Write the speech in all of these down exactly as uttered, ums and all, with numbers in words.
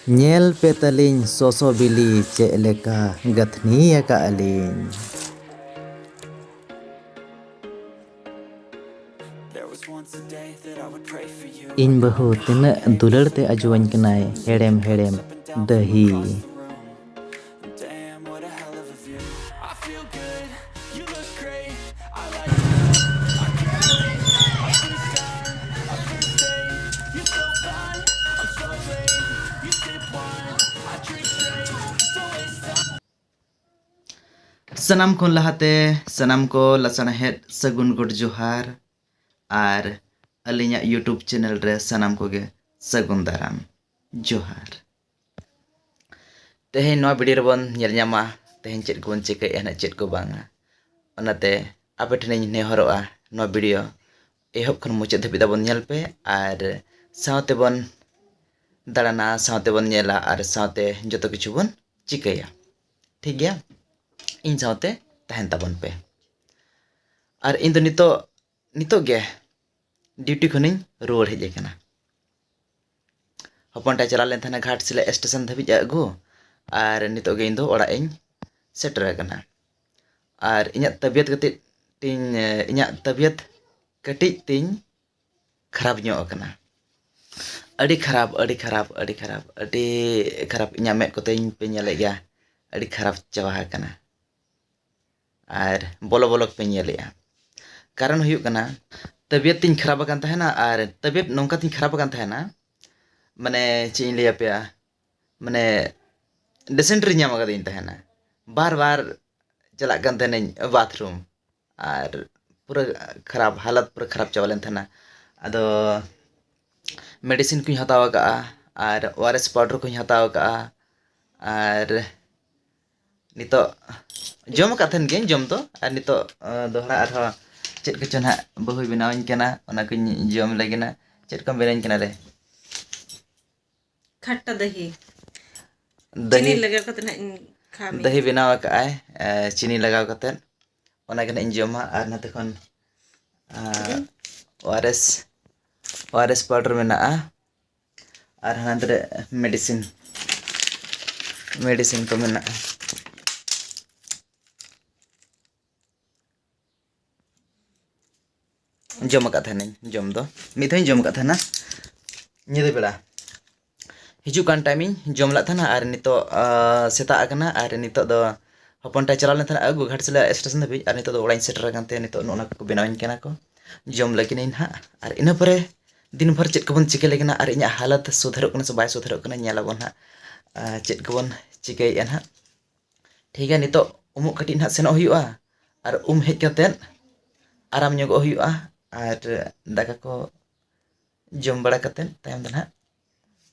ᱧᱮᱞ ᱯᱮ ᱛᱟᱹᱞᱤᱧ ᱥᱚᱥᱚ ᱵᱤᱞᱤ ᱪᱮᱫ ᱞᱮᱠᱟ ᱜᱟᱹᱛᱷᱱᱤ ᱟᱠᱟᱫ ᱟᱹᱞᱤᱧ᱾ ᱤᱧ ᱵᱟᱹᱦᱩ ᱛᱤᱱᱟᱹᱜ ᱫᱩᱞᱟᱹᱲ ᱛᱮ ᱟᱡᱚᱣᱟᱹᱧ ᱠᱟᱱᱟᱭ ᱦᱮᱲᱮᱢ ᱦᱮᱲᱮᱢ ᱫᱟᱹᱦᱤ᱾ ᱥᱟᱱᱟᱢ ᱠᱷᱚᱱ ᱞᱟᱦᱟᱛᱮ ᱥᱟᱱᱟᱢ ᱠᱚ ᱞᱟᱥᱟᱬᱦᱮᱫ ᱥᱟᱹᱜᱩᱱ ᱜᱚᱰ ᱡᱚᱦᱟᱨ, ᱟᱨ ᱟᱹᱞᱤᱧᱟᱜ YouTube ᱪᱮᱱᱮᱞ ᱨᱮ ᱥᱟᱱᱟᱢ ᱠᱚᱜᱮ ᱥᱟᱹᱜᱩᱱ ᱫᱟᱨᱟᱢ ᱡᱚᱦᱟᱨ᱾ ᱛᱮᱦᱮᱧ ᱱᱚᱣᱟ ᱵᱷᱤᱰᱤᱭᱳ ᱨᱮᱵᱚᱱ ᱧᱮᱞ ᱧᱟᱢᱟ ᱛᱮᱦᱮᱧ ᱪᱮᱫ ᱠᱚᱵᱚᱱ ᱪᱤᱠᱟᱹᱭᱮᱫᱼᱟ ᱱᱟᱜ, ᱪᱮᱫ ᱠᱚ ᱵᱟᱝᱟ᱾ ᱚᱱᱟᱛᱮ ᱟᱯᱮ ᱴᱷᱮᱱᱤᱧ ᱱᱮᱦᱚᱨᱚᱜᱼᱟ, ᱱᱚᱣᱟ ᱵᱷᱤᱰᱤᱭᱳ ᱮᱦᱚᱵ ᱠᱷᱚᱱ ᱢᱩᱪᱟᱹᱫ ᱫᱷᱟᱹᱵᱤᱡ ᱛᱟᱵᱚᱱ ᱧᱮᱞ ᱯᱮ, ᱟᱨ ᱥᱟᱶᱛᱮ ᱵᱚᱱ ᱫᱟᱬᱟᱱᱟ, ᱥᱟᱶᱛᱮ ᱵᱚᱱ ᱧᱮᱞᱟ, ᱟᱨ ᱥᱟᱶᱛᱮ ᱡᱚᱛᱚ ᱠᱤᱪᱷᱩ ᱵᱚᱱ ᱪᱤᱠᱟᱹᱭᱟ᱾ ᱴᱷᱤᱠ ᱜᱮᱭᱟ, ᱤᱧ ᱥᱟᱶᱛᱮ ᱛᱟᱦᱮᱱ ᱛᱟᱵᱚᱱ ᱯᱮ᱾ ᱟᱨ ᱤᱧ ᱫᱚ ᱱᱤᱛᱚᱜ, ᱱᱤᱛᱚᱜ ᱜᱮ ᱰᱤᱭᱩᱴᱤ ᱠᱷᱚᱱᱤᱧ ᱨᱩᱣᱟᱹᱲ ᱦᱮᱡ ᱟᱠᱟᱱᱟ᱾ ᱦᱚᱯᱚᱱ ᱴᱟᱭ ᱪᱟᱞᱟᱣ ᱞᱮᱱ ᱛᱟᱦᱮᱱᱟ ᱜᱷᱟᱴᱥᱤᱞᱟᱹ ᱥᱴᱮᱥᱚᱱ ᱫᱷᱟᱹᱵᱤᱡ ᱟᱹᱜᱩ, ᱟᱨ ᱱᱤᱛᱚᱜ ᱜᱮ ᱤᱧ ᱫᱚ ᱚᱲᱟᱜ ᱤᱧ ᱥᱮᱴᱮᱨ ᱟᱠᱟᱱᱟ᱾ ᱟᱨ ᱤᱧᱟᱹᱜ ᱛᱟᱵᱤᱭᱚᱛ ᱠᱟᱹᱴᱤᱡ ᱛᱤᱧ, ᱤᱧᱟᱹᱜ ᱛᱟᱵᱤᱭᱚᱛ ᱠᱟᱹᱴᱤᱡ ᱛᱤᱧ ᱠᱷᱟᱨᱟᱯ ᱧᱚᱜ ᱟᱠᱟᱱᱟ᱾ ᱟᱹᱰᱤ ᱠᱷᱟᱨᱟᱯ, ᱟᱹᱰᱤ ᱠᱷᱟᱨᱟᱯ, ᱟᱹᱰᱤ ᱠᱷᱟᱨᱟᱯ, ᱟᱹᱰᱤ ᱠᱷᱟᱨᱟᱯ᱾ ᱤᱧᱟᱹᱜ ᱢᱮᱫ ᱠᱚᱛᱮᱧ ᱯᱮ ᱧᱮᱞᱮᱫ ᱜᱮᱭᱟ, ᱟᱹᱰᱤ ᱠᱷᱟᱨᱟᱯ ᱪᱟᱵᱟ ᱟᱠᱟᱱᱟ᱾ ᱟᱨ ᱵᱚᱞᱚ ᱵᱚᱞᱚ ᱯᱮ ᱧᱮᱞᱮᱫᱼᱟ᱾ ᱠᱟᱨᱚᱱ ᱦᱩᱭᱩᱜ ᱠᱟᱱᱟ, ᱛᱟᱵᱤᱭᱚᱛ ᱛᱤᱧ ᱠᱷᱟᱨᱟᱯ ᱟᱠᱟᱱ ᱛᱟᱦᱮᱱᱟ, ᱟᱨ ᱛᱟᱵᱤᱭᱚᱛ ᱱᱚᱝᱠᱟ ᱛᱤᱧ ᱠᱷᱟᱨᱟᱯ ᱟᱠᱟᱱ ᱛᱟᱦᱮᱱᱟ, ᱢᱟᱱᱮ ᱪᱮᱫ ᱤᱧ ᱞᱟᱹᱭ ᱟᱯᱮᱭᱟ, ᱢᱟᱱᱮ ᱰᱤᱥᱮᱱᱴᱨᱤ ᱧᱟᱢ ᱟᱠᱟᱫᱤᱧ ᱛᱟᱦᱮᱱᱟ, ᱵᱟᱨ ᱵᱟᱨ ᱪᱟᱞᱟᱜ ᱠᱟᱱ ᱛᱟᱦᱮᱱᱟᱹᱧ ᱵᱟᱛᱷᱨᱩᱢ, ᱟᱨ ᱯᱩᱨᱟᱹ ᱠᱷᱟᱨᱟᱯ ᱦᱟᱞᱚᱛ, ᱯᱩᱨᱟᱹ ᱠᱷᱟᱨᱟᱯ ᱪᱟᱵᱟ ᱞᱮᱱ ᱛᱟᱦᱮᱱᱟ᱾ ᱟᱫᱚ ᱢᱮᱰᱤᱥᱤᱱ ᱠᱚᱧ ᱦᱟᱛᱟᱣ ᱟᱠᱟᱫᱼᱟ, ᱟᱨ ᱳ ᱟᱨ ᱮᱥ ᱯᱟᱣᱰᱟᱨ ᱠᱚᱧ ᱦᱟᱛᱟᱣ ᱟᱠᱟᱫᱼᱟ, ᱟᱨ ᱱᱤᱛᱚᱜ ᱡᱚᱢ ᱟᱠᱟᱫ ᱛᱟᱦᱮᱱ ᱜᱤᱭᱟᱹᱧ ᱡᱚᱢ ᱫᱚ, ᱟᱨ ᱱᱤᱛᱚᱜ, ᱟᱸ, ᱫᱚᱦᱲᱟ ᱟᱨᱦᱚᱸ ᱪᱮᱫ ᱠᱚᱪᱚ ᱱᱟᱦᱟᱜ ᱵᱟᱹᱦᱩᱭ ᱵᱮᱱᱟᱣᱟᱹᱧ ᱠᱟᱱᱟ, ᱚᱱᱟ ᱠᱚᱧ ᱡᱚᱢ ᱞᱟᱹᱜᱤᱫ ᱱᱟᱜ᱾ ᱪᱮᱫ ᱠᱚᱢ ᱵᱮᱱᱟᱣᱟᱹᱧ ᱠᱟᱱᱟ ᱨᱮ? ᱠᱷᱟᱴᱴᱟ ᱫᱟᱦᱤ᱾ ᱫᱟᱦᱤ, ᱪᱤᱱᱤ ᱞᱟᱜᱟᱣ ᱠᱟᱛᱮ ᱱᱟᱦᱟᱜ ᱤᱧ ᱠᱷᱟᱣᱟ ᱢᱮᱭᱟ᱾ ᱫᱟᱦᱤ ᱵᱮᱱᱟᱣ ᱟᱠᱟᱫ ᱟᱭ, ᱮ, ᱪᱤᱱᱤ ᱞᱟᱜᱟᱣ ᱠᱟᱛᱮ᱾ ᱚᱱᱟ ᱜᱮ ᱱᱟᱦᱟᱜ ᱤᱧ ᱡᱚᱢᱟ, ᱟᱨ ᱱᱚᱛᱮ ᱠᱷᱚᱱ, ᱟ, ᱦᱩᱸ᱾ ᱳ ᱟᱨ ᱮᱥ, ᱳ ᱟᱨ ᱮᱥ ᱯᱟᱣᱰᱟᱨ ᱢᱮᱱᱟᱜᱼᱟ, ᱟᱨ ᱦᱟᱱᱟ ᱫᱚᱨᱮ medicine, medicine ᱠᱚ ᱢᱮᱱᱟᱜᱼᱟ᱾ ᱡᱚᱢ ᱟᱠᱟᱫ ᱛᱟᱦᱮᱱᱟᱹᱧ ᱡᱚᱢ ᱫᱚ, ᱢᱤᱫ ᱫᱷᱟᱣ ᱤᱧ ᱡᱚᱢ ᱟᱠᱟᱫ ᱛᱟᱦᱮᱱᱟ ᱧᱤᱫᱟᱹ ᱵᱮᱲᱟ᱾ ᱦᱤᱡᱩᱜ ᱠᱟᱱ time ᱤᱧ ᱡᱚᱢ ᱞᱮᱫ ᱛᱟᱦᱮᱱᱟ, ᱟᱨ ᱱᱤᱛᱚᱜ, ᱟ, ᱥᱮᱛᱟᱜ ᱟᱠᱟᱱᱟ, ᱟᱨ ᱱᱤᱛᱚᱜ ᱫᱚ ᱦᱚᱯᱚᱱ ᱴᱟᱭ ᱪᱟᱞᱟᱣ ᱞᱮᱱ ᱛᱟᱦᱮᱱᱟ ᱟᱹᱜᱩ ᱜᱷᱟᱴᱥᱤᱞᱟᱹ ᱥᱴᱮᱥᱚᱱ ᱫᱷᱟᱹᱵᱤᱡ, ᱟᱨ ᱱᱤᱛᱚᱜ ᱫᱚ ᱚᱲᱟᱜ ᱤᱧ ᱥᱮᱴᱮᱨ ᱟᱠᱟᱱ ᱛᱮ ᱱᱤᱛᱚᱜ ᱱᱚᱜᱼᱚ ᱱᱚᱣᱟ ᱠᱚᱠᱚ ᱵᱮᱱᱟᱣ ᱟᱹᱧ ᱠᱟᱱᱟ ᱠᱚ, ᱡᱚᱢ ᱞᱟᱹᱜᱤᱫ ᱤᱧ ᱱᱟᱦᱟᱜ᱾ ᱟᱨ ᱤᱱᱟᱹ ᱯᱚᱨᱮ ᱫᱤᱱ ᱵᱷᱳᱨ ᱪᱮᱫ ᱠᱚᱵᱚᱱ ᱪᱤᱠᱟᱹ ᱞᱮ ᱠᱟᱱᱟ ᱟᱨ ᱤᱧᱟᱹᱜ ᱦᱟᱞᱚᱛ ᱥᱩᱫᱷᱟᱹᱨᱚᱜ ᱠᱟᱱᱟ ᱥᱮ ᱵᱟᱭ ᱥᱩᱫᱷᱟᱹᱨᱚᱜ ᱠᱟᱱᱟ, ᱧᱮᱞ ᱟᱵᱚᱱ ᱦᱟᱸᱜ, ᱟ, ᱪᱮᱫ ᱠᱚᱵᱚᱱ ᱪᱤᱠᱟᱹᱭᱮᱫᱼᱟ ᱱᱟᱦᱟᱜ᱾ ᱴᱷᱤᱠ ᱜᱮᱭᱟ, ᱱᱤᱛᱚᱜ ᱩᱢᱩᱜ ᱠᱟᱹᱴᱤᱡ ᱱᱟᱦᱟᱜ ᱥᱮᱱᱚᱜ ᱦᱩᱭᱩᱜᱼᱟ, ᱟᱨ ᱩᱢ ᱦᱮᱡ ᱠᱟᱛᱮᱫ ᱟᱨᱟᱢ ᱧᱚᱜᱚᱜ ᱦᱩᱭᱩᱜᱼᱟ, ᱟᱨ ᱫᱟᱠᱟ ᱠᱚ ᱡᱚᱢ ᱵᱟᱲᱟ ᱠᱟᱛᱮᱫ ᱛᱟᱭᱚᱢ ᱫᱚ ᱱᱟᱦᱟᱜ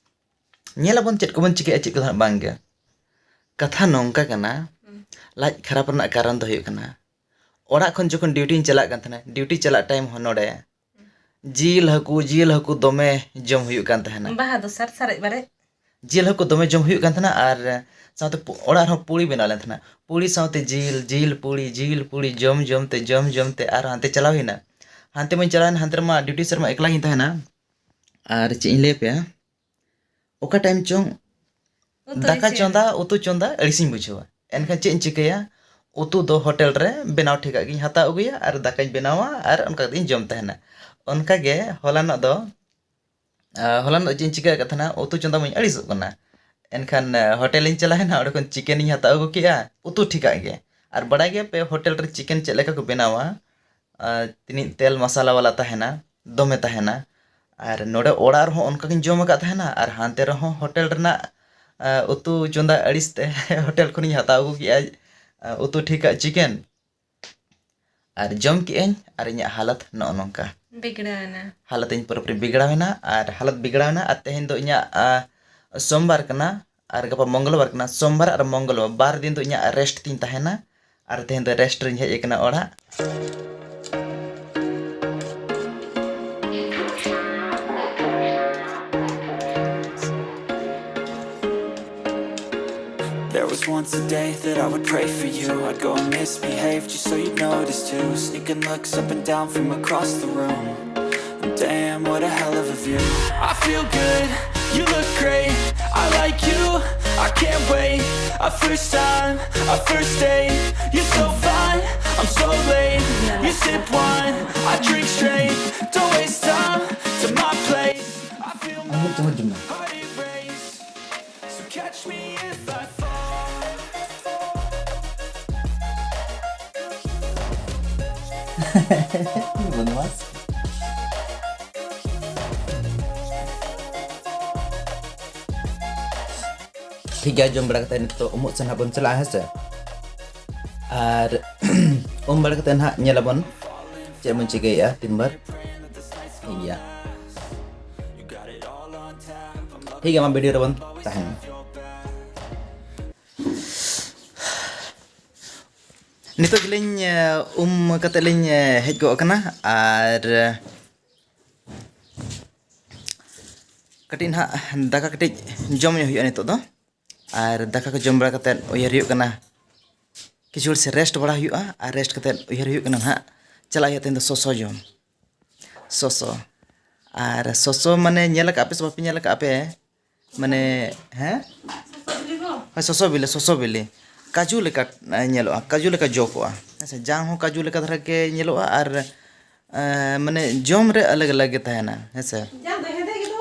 ᱧᱮᱞ ᱟᱵᱚᱱ ᱪᱮᱫ ᱠᱚᱵᱚᱱ ᱪᱤᱠᱟᱹᱭᱟ, ᱪᱮᱫ ᱠᱚᱫᱚ ᱱᱟᱦᱟᱜ ᱵᱟᱝ ᱜᱮ᱾ ᱠᱟᱛᱷᱟ ᱱᱚᱝᱠᱟ ᱠᱟᱱᱟ, ᱦᱩᱸ᱾ ᱞᱟᱡ ᱠᱷᱟᱨᱟᱯ ᱨᱮᱱᱟᱜ ᱠᱟᱨᱚᱱ ᱫᱚ ᱦᱩᱭᱩᱜ ᱠᱟᱱᱟ, ᱚᱲᱟᱜ ᱠᱷᱚᱱ ᱡᱚᱠᱷᱚᱱ ᱰᱤᱭᱩᱴᱤᱧ ᱪᱟᱞᱟᱜ ᱠᱟᱱ ᱛᱟᱦᱮᱱᱟ, ᱰᱤᱭᱩᱴᱤ ᱪᱟᱞᱟᱜ time ᱦᱚᱸ ᱱᱚᱰᱮ ᱡᱤᱞ ᱦᱟᱹᱠᱩ, ᱡᱤᱞ ᱦᱟᱹᱠᱩ ᱫᱚᱢᱮ ᱡᱚᱢ ᱦᱩᱭᱩᱜ ᱠᱟᱱ ᱛᱟᱦᱮᱱᱟ᱾ ᱵᱟᱦᱟ ᱫᱚᱥᱟᱨ ᱥᱟᱨᱮᱡ ᱵᱟᱨᱮᱡ᱾ ᱡᱤᱞ ᱦᱟᱹᱠᱩ ᱫᱚᱢᱮ ᱡᱚᱢ ᱦᱩᱭᱩᱜ ᱠᱟᱱ ᱛᱟᱦᱮᱱᱟ, ᱟᱨ ᱥᱟᱶᱛᱮ ᱯᱩ-, ᱚᱲᱟᱜ ᱨᱮᱦᱚᱸ ᱯᱩᱲᱤ ᱵᱮᱱᱟᱣ ᱞᱮᱱ ᱛᱟᱦᱮᱱᱟ᱾ ᱯᱩᱲᱤ ᱥᱟᱶᱛᱮ ᱡᱤᱞ, ᱡᱤᱞ ᱯᱩᱲᱤ, ᱡᱤᱞ ᱯᱩᱲᱤ ᱡᱚᱢ ᱡᱚᱢ ᱛᱮ, ᱡᱚᱢ ᱡᱚᱢ ᱛᱮ ᱟᱨ ᱦᱟᱱᱛᱮ ᱪᱟᱞᱟᱣ ᱦᱩᱭᱱᱟ᱾ ᱦᱟᱱᱛᱮ ᱢᱟᱧ ᱪᱟᱞᱟᱣᱮᱱ, ᱦᱟᱱᱛᱮ ᱨᱮᱢᱟ ᱰᱤᱭᱩᱴᱤ ᱥᱮᱫ ᱨᱮᱢᱟ ᱮᱠᱞᱟ ᱜᱤᱧ ᱛᱟᱦᱮᱱᱟ᱾ ᱟᱨ ᱪᱮᱫ ᱤᱧ ᱞᱟᱹᱭ ᱟᱯᱮᱭᱟ, ᱚᱠᱟ time ᱪᱚᱝ ᱩᱛᱩ ᱫᱟᱠᱟ ᱤᱥᱤᱱ᱾ ᱪᱚᱸᱫᱟ, ᱩᱛᱩ ᱪᱚᱸᱫᱟ ᱟᱹᱲᱤᱥᱤᱧ ᱵᱩᱡᱷᱟᱹᱣᱟ᱾ ᱮᱱᱠᱷᱟᱱ ᱪᱮᱫ ᱤᱧ ᱪᱤᱠᱟᱹᱭᱟ, ᱩᱛᱩ ᱫᱚ ᱦᱳᱴᱮᱞ ᱨᱮ ᱵᱮᱱᱟᱣ ᱴᱷᱤᱠᱟᱜ ᱜᱤᱧ ᱦᱟᱛᱟᱣ ᱟᱹᱜᱩᱭᱟ ᱟᱨ ᱫᱟᱠᱟᱧ ᱵᱮᱱᱟᱣᱟ ᱟᱨ ᱚᱱᱠᱟ ᱠᱟᱛᱮ ᱤᱧ ᱡᱚᱢ ᱛᱟᱦᱮᱱᱟ᱾ ᱚᱱᱠᱟ ᱜᱮ ᱦᱚᱞᱟᱱᱚᱜ ᱫᱚ, ᱟ, ᱦᱚᱞᱟᱱᱚᱜ ᱪᱮᱫ ᱤᱧ ᱪᱤᱠᱟᱹ ᱟᱠᱟᱫ ᱛᱟᱦᱮᱱᱟ, ᱩᱛᱩ ᱪᱚᱸᱫᱟ ᱢᱟᱧ ᱟᱹᱲᱤᱥᱚᱜ ᱠᱟᱱᱟ᱾ ᱮᱱᱠᱷᱟᱱ, ᱟ, ᱦᱳᱴᱮᱞᱤᱧ ᱪᱟᱞᱟᱣᱮᱱᱟ, ᱚᱸᱰᱮ ᱠᱷᱚᱱ ᱪᱤᱠᱮᱱᱤᱧ ᱦᱟᱛᱟᱣ ᱟᱹᱜᱩ ᱠᱮᱜᱼᱟ, ᱩᱛᱩ ᱴᱷᱤᱠᱟᱜ ᱜᱮ᱾ ᱟᱨ ᱵᱟᱲᱟᱭ ᱜᱮᱭᱟ ᱯᱮ ᱦᱳᱴᱮᱞ ᱨᱮ ᱪᱤᱠᱮᱱ ᱪᱮᱫ ᱞᱮᱠᱟ ᱠᱚ ᱵᱮᱱᱟᱣᱟ, ᱟ, ᱛᱤᱱᱤᱡ ᱛᱮᱞ ᱢᱟᱥᱟᱞᱟ ᱵᱟᱞᱟ ᱛᱟᱦᱮᱱᱟ, ᱫᱚᱢᱮ ᱛᱟᱦᱮᱱᱟ᱾ ᱟᱨ ᱱᱚᱰᱮ ᱚᱲᱟᱜ ᱨᱮᱦᱚᱸ ᱚᱱᱠᱟ ᱜᱤᱧ ᱡᱚᱢ ᱟᱠᱟᱫ ᱛᱟᱦᱮᱱᱟ, ᱟᱨ ᱦᱟᱱᱛᱮ ᱨᱮᱦᱚᱸ ᱦᱳᱴᱮᱞ ᱨᱮᱱᱟᱜ, ᱟ, ᱩᱛᱩ ᱪᱚᱸᱫᱟ ᱟᱹᱲᱤᱥ ᱛᱮ ᱦᱳᱴᱮᱞ ᱠᱷᱚᱱᱤᱧ ᱦᱟᱛᱟᱣ ᱟᱹᱜᱩ ᱠᱮᱜᱼᱟ, ᱟ, ᱩᱛᱩ ᱴᱷᱤᱠᱟᱜ ᱪᱤᱠᱮᱱ᱾ ᱟᱨ ᱡᱚᱢ ᱠᱮᱜᱼᱟᱹᱧ, ᱟᱨ ᱤᱧᱟᱹᱜ ᱦᱟᱞᱚᱛ ᱱᱚᱜᱼᱚ ᱱᱚᱝᱠᱟ᱾ ᱵᱤᱜᱽᱲᱟᱹᱣᱮᱱᱟ᱾ ᱦᱟᱞᱚᱛ ᱤᱧ ᱯᱩᱨᱟᱹᱯᱩᱨᱤ ᱵᱤᱜᱽᱲᱟᱣᱮᱱᱟ, ᱟᱨ ᱦᱟᱞᱚᱛ ᱵᱤᱜᱽᱲᱟᱣᱮᱱᱟ, ᱟᱨ ᱛᱮᱦᱮᱧ ᱫᱚ ᱤᱧᱟᱹᱜ, ᱟ, ᱥᱳᱢᱵᱟᱨ ᱠᱟᱱᱟ, ᱟᱨ ᱜᱟᱯᱟ ᱢᱚᱝᱜᱚᱞᱵᱟᱨ ᱠᱟᱱᱟ᱾ ᱥᱳᱢᱵᱟᱨ ᱟᱨ ᱢᱚᱝᱜᱚᱞᱵᱟᱨ ᱵᱟᱨ ᱫᱤᱱ ᱫᱚ ᱤᱧᱟᱹᱜ rest ᱛᱤᱧ ᱛᱟᱦᱮᱱᱟ, ᱟᱨ ᱛᱮᱦᱮᱧ ᱫᱚ rest ᱨᱤᱧ ᱦᱮᱡ ᱟᱠᱟᱱᱟ ᱚᱲᱟᱜ᱾ There was once a day that I would pray for you. I'd go and misbehave just so you'd notice too. Sneaking looks up and down from across the room. And damn, what a hell of a view. I feel good, You look great, I like you, I can't wait. A first time, a first date. You're so fine, I'm so late. You sip wine, I drink straight. Don't waste time to my place. I feel my heart erase. So catch me if I fall. Bonus. ᱴᱷᱤᱠ ᱜᱮᱭᱟ, ᱡᱚᱢ ᱵᱟᱲᱟ ᱠᱟᱛᱮ ᱱᱤᱛᱚᱜ ᱩᱢᱩᱜ ᱥᱮᱱ ᱦᱟᱸᱜ ᱵᱚᱱ ᱪᱟᱞᱟᱜᱼᱟ, ᱦᱮᱸ ᱥᱮ? ᱟᱨ ᱩᱢ ᱵᱟᱲᱟ ᱠᱟᱛᱮ ᱱᱟᱦᱟᱜ ᱧᱮᱞᱟᱵᱚᱱ ᱪᱮᱫ ᱵᱚᱱ ᱪᱤᱠᱟᱹᱭᱮᱫᱼᱟ ᱛᱤᱱ ᱵᱟᱨ᱾ ᱴᱷᱤᱠ ᱜᱮᱭᱟ, ᱴᱷᱤᱠ ᱜᱮᱭᱟ, ᱢᱟ ᱵᱷᱤᱰᱤᱭᱳ ᱨᱮᱵᱚᱱ ᱛᱟᱦᱮᱱᱟ᱾ ᱱᱤᱛᱚᱜ ᱜᱮᱞᱤᱧ ᱩᱢ ᱠᱟᱛᱮ ᱞᱤᱧ ᱦᱮᱡ ᱜᱚᱫ ᱟᱠᱟᱱᱟ, ᱟᱨ ᱠᱟᱹᱴᱤᱡ ᱱᱟᱦᱟᱜ ᱫᱟᱠᱟ ᱠᱟᱹᱴᱤᱡ ᱡᱚᱢ ᱧᱚᱜ ᱦᱩᱭᱩᱜᱼᱟ ᱱᱤᱛᱚᱜ ᱫᱚ᱾ ᱟᱨ ᱫᱟᱠᱟ ᱠᱚ ᱡᱚᱢ ᱵᱟᱲᱟ ᱠᱟᱛᱮᱫ ᱩᱭᱦᱟᱹᱨ ᱦᱩᱭᱩᱜ ᱠᱟᱱᱟ, ᱠᱤᱪᱷᱩ ᱜᱷᱟᱹᱲᱤᱡ ᱥᱮ ᱨᱮᱥᱴ ᱵᱟᱲᱟ ᱦᱩᱭᱩᱜᱼᱟ᱾ ᱟᱨ ᱨᱮᱥᱴ ᱠᱟᱛᱮᱫ ᱩᱭᱦᱟᱹᱨ ᱦᱩᱭᱩᱜ ᱠᱟᱱᱟ ᱱᱟᱦᱟᱜ ᱪᱟᱞᱟᱜ ᱦᱩᱭᱩᱜᱼᱟ ᱛᱮᱦᱮᱧ ᱫᱚ ᱥᱚᱥᱚ ᱡᱚᱢ᱾ ᱥᱚᱥᱚ᱾ ᱟᱨ ᱥᱚᱥᱚ ᱢᱟᱱᱮ ᱧᱮᱞ ᱟᱠᱟᱫ ᱯᱮ ᱥᱮ ᱵᱟᱯᱮ ᱧᱮᱞ ᱟᱠᱟᱫ ᱯᱮ? ᱢᱟᱱᱮ, ᱦᱮᱸ? ᱦᱳᱭ, ᱥᱚᱥᱚ ᱵᱤᱞᱤ, ᱥᱚᱥᱚ ᱵᱤᱞᱤ᱾ ᱠᱟᱡᱩ ᱞᱮᱠᱟ, ᱮ, ᱧᱮᱞᱚᱜᱼᱟ, ᱠᱟᱡᱩ ᱞᱮᱠᱟ ᱡᱚ ᱠᱚᱜᱼᱟ᱾ ᱦᱮᱸ ᱥᱮ? ᱡᱟᱝ ᱦᱚᱸ ᱠᱟᱡᱩ ᱞᱮᱠᱟ ᱫᱷᱟᱨᱟ ᱜᱮ ᱧᱮᱞᱚᱜᱼᱟ, ᱟᱨ, ᱮ, ᱢᱟᱱᱮ ᱡᱚᱢ ᱨᱮ ᱟᱞᱟᱜᱽ ᱟᱞᱟᱜᱽ ᱜᱮ ᱛᱟᱦᱮᱱᱟ, ᱦᱮᱸ ᱥᱮ? ᱡᱟᱝ ᱫᱚ ᱦᱮᱸᱫᱮ ᱜᱮ ᱫᱚ᱾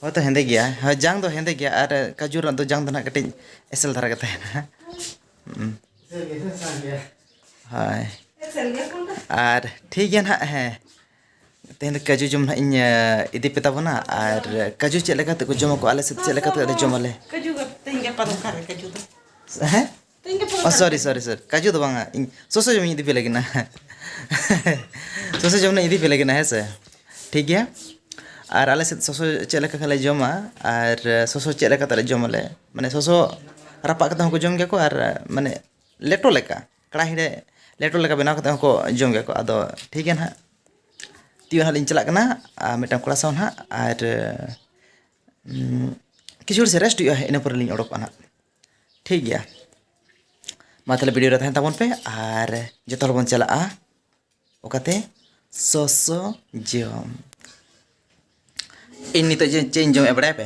ᱦᱳᱭᱛᱳ ᱦᱮᱸᱫᱮ ᱜᱮᱭᱟ, ᱦᱳᱭ, ᱡᱟᱝ ᱫᱚ ᱦᱮᱸᱫᱮ ᱜᱮᱭᱟ, ᱟᱨ ᱠᱟᱡᱩ ᱨᱮᱱᱟᱜ ᱫᱚ ᱡᱟᱝ ᱫᱚ ᱱᱟᱦᱟᱜ ᱠᱟᱹᱴᱤᱡ ᱮᱥᱮᱞ ᱫᱷᱟᱨᱟ ᱜᱮ ᱛᱟᱦᱮᱱᱟ᱾ ᱦᱩᱸ᱾ ᱦᱳᱭ᱾ ᱟᱨ ᱴᱷᱤᱠ ᱜᱮᱭᱟ ᱱᱟᱦᱟᱜ, ᱦᱮᱸ, ᱛᱮᱦᱮᱧ ᱫᱚ ᱠᱟᱡᱩ ᱡᱚᱢ ᱱᱟᱦᱟᱜ ᱤᱧ, ᱮ, ᱤᱫᱤ ᱯᱮ ᱛᱟᱵᱚᱱᱟ, ᱟᱨ ᱠᱟᱡᱩ ᱪᱮᱫ ᱞᱮᱠᱟ ᱠᱟᱛᱮ ᱠᱚ ᱡᱚᱢᱟ ᱠᱚ, ᱟᱞᱮ ᱥᱮᱫ ᱪᱮᱫ ᱞᱮᱠᱟ ᱠᱟᱛᱮ ᱞᱮ ᱡᱚᱢᱟᱞᱮ᱾ ᱠᱟᱡᱩ ᱜᱟ-, ᱛᱮᱦᱮᱧ ᱜᱟᱯᱟ ᱫᱚ ᱚᱠᱟᱨᱮ ᱠᱟᱡᱩ ᱫᱚ? ᱦᱮᱸ? ᱛᱮᱦᱮᱧ ᱜᱟᱯᱟ ᱫᱚ ᱚ, ᱚᱠᱟᱨᱮ ᱥᱚᱨᱤ, ᱠᱟᱡᱩ? ᱥᱚᱨᱤ, ᱥᱚᱨᱤ, ᱠᱟᱡᱩ ᱫᱚ ᱵᱟᱝᱟ, ᱤᱧ ᱥᱚᱥᱚ ᱡᱚᱢ ᱤᱧ ᱤᱫᱤ ᱯᱮ ᱞᱟᱹᱜᱤᱫ ᱱᱟ᱾ ᱥᱚᱥᱚ ᱡᱚᱢ ᱤᱧ ᱤᱫᱤ ᱯᱮ ᱞᱟᱹᱜᱤᱫ ᱱᱟ, ᱦᱮᱸ ᱥᱮ? ᱴᱷᱤᱠ ᱜᱮᱭᱟ᱾ ᱟᱨ ᱟᱞᱮ ᱥᱮᱫ ᱥᱚᱥᱚ ᱪᱮᱫ ᱞᱮᱠᱟ ᱠᱟᱛᱮ ᱞᱮ ᱡᱚᱢᱟ, ᱟᱨ ᱥᱚᱥᱚ ᱪᱮᱫ ᱞᱮᱠᱟ ᱠᱟᱛᱮ ᱞᱮ ᱡᱚᱢᱟᱞᱮ, ᱢᱟᱱᱮ ᱥᱚᱥᱚ ᱨᱟᱯᱟᱜ ᱠᱟᱛᱮ ᱦᱚᱸᱠᱚ ᱡᱚᱢ ᱜᱮᱭᱟ ᱠᱚ, ᱟᱨ ᱢᱟᱱᱮ ᱞᱮᱴᱚ ᱞᱮᱠᱟ, ᱠᱟᱲᱟᱦᱤ ᱨᱮ ᱞᱮᱴᱚ ᱞᱮᱠᱟ ᱵᱮᱱᱟᱣ ᱠᱟᱛᱮ ᱦᱚᱸᱠᱚ ᱡᱚᱢ ᱜᱮᱭᱟ ᱠᱚ᱾ ᱟᱫᱚ ᱴᱷᱤᱠ ᱜᱮᱭᱟ ᱱᱟᱦᱟᱜ, ᱛᱤᱭᱳᱜ ᱱᱟᱦᱟᱜ ᱞᱤᱧ ᱪᱟᱞᱟᱜ ᱠᱟᱱᱟ, ᱟᱨ ᱢᱤᱫᱴᱟᱝ ᱠᱚᱲᱟ ᱥᱟᱶ ᱱᱟᱦᱟᱜ, ᱟᱨ, ᱩᱸ, ᱠᱤᱪᱷᱩ ᱜᱷᱟᱹᱲᱤᱡ ᱥᱮ ᱨᱮᱥᱴ ᱦᱩᱭᱩᱜᱼᱟ, ᱤᱱᱟᱹ ᱯᱚᱨᱮ ᱞᱤᱧ ᱚᱰᱚᱠᱚᱜᱼᱟ ᱱᱟᱦᱟᱜ᱾ ᱴᱷᱤᱠ ᱜᱮᱭᱟ, ᱢᱟ ᱛᱟᱦᱚᱞᱮ ᱵᱷᱤᱰᱤᱭᱳ ᱨᱮ ᱛᱟᱦᱮᱱ ᱛᱟᱵᱚᱱ ᱯᱮ, ᱟᱨ ᱡᱚᱛᱚ ᱦᱚᱲ ᱵᱚᱱ ᱪᱟᱞᱟᱜᱼᱟ ᱚᱠᱟᱛᱮ? ᱥᱚᱥᱚ ᱡᱚᱢ᱾ ᱤᱧ ᱱᱤᱛᱚᱜ ᱪᱮᱫ ᱪᱮᱫ ᱤᱧ ᱡᱚᱢᱮᱫᱼᱟ ᱵᱟᱲᱟᱭ ᱯᱮ?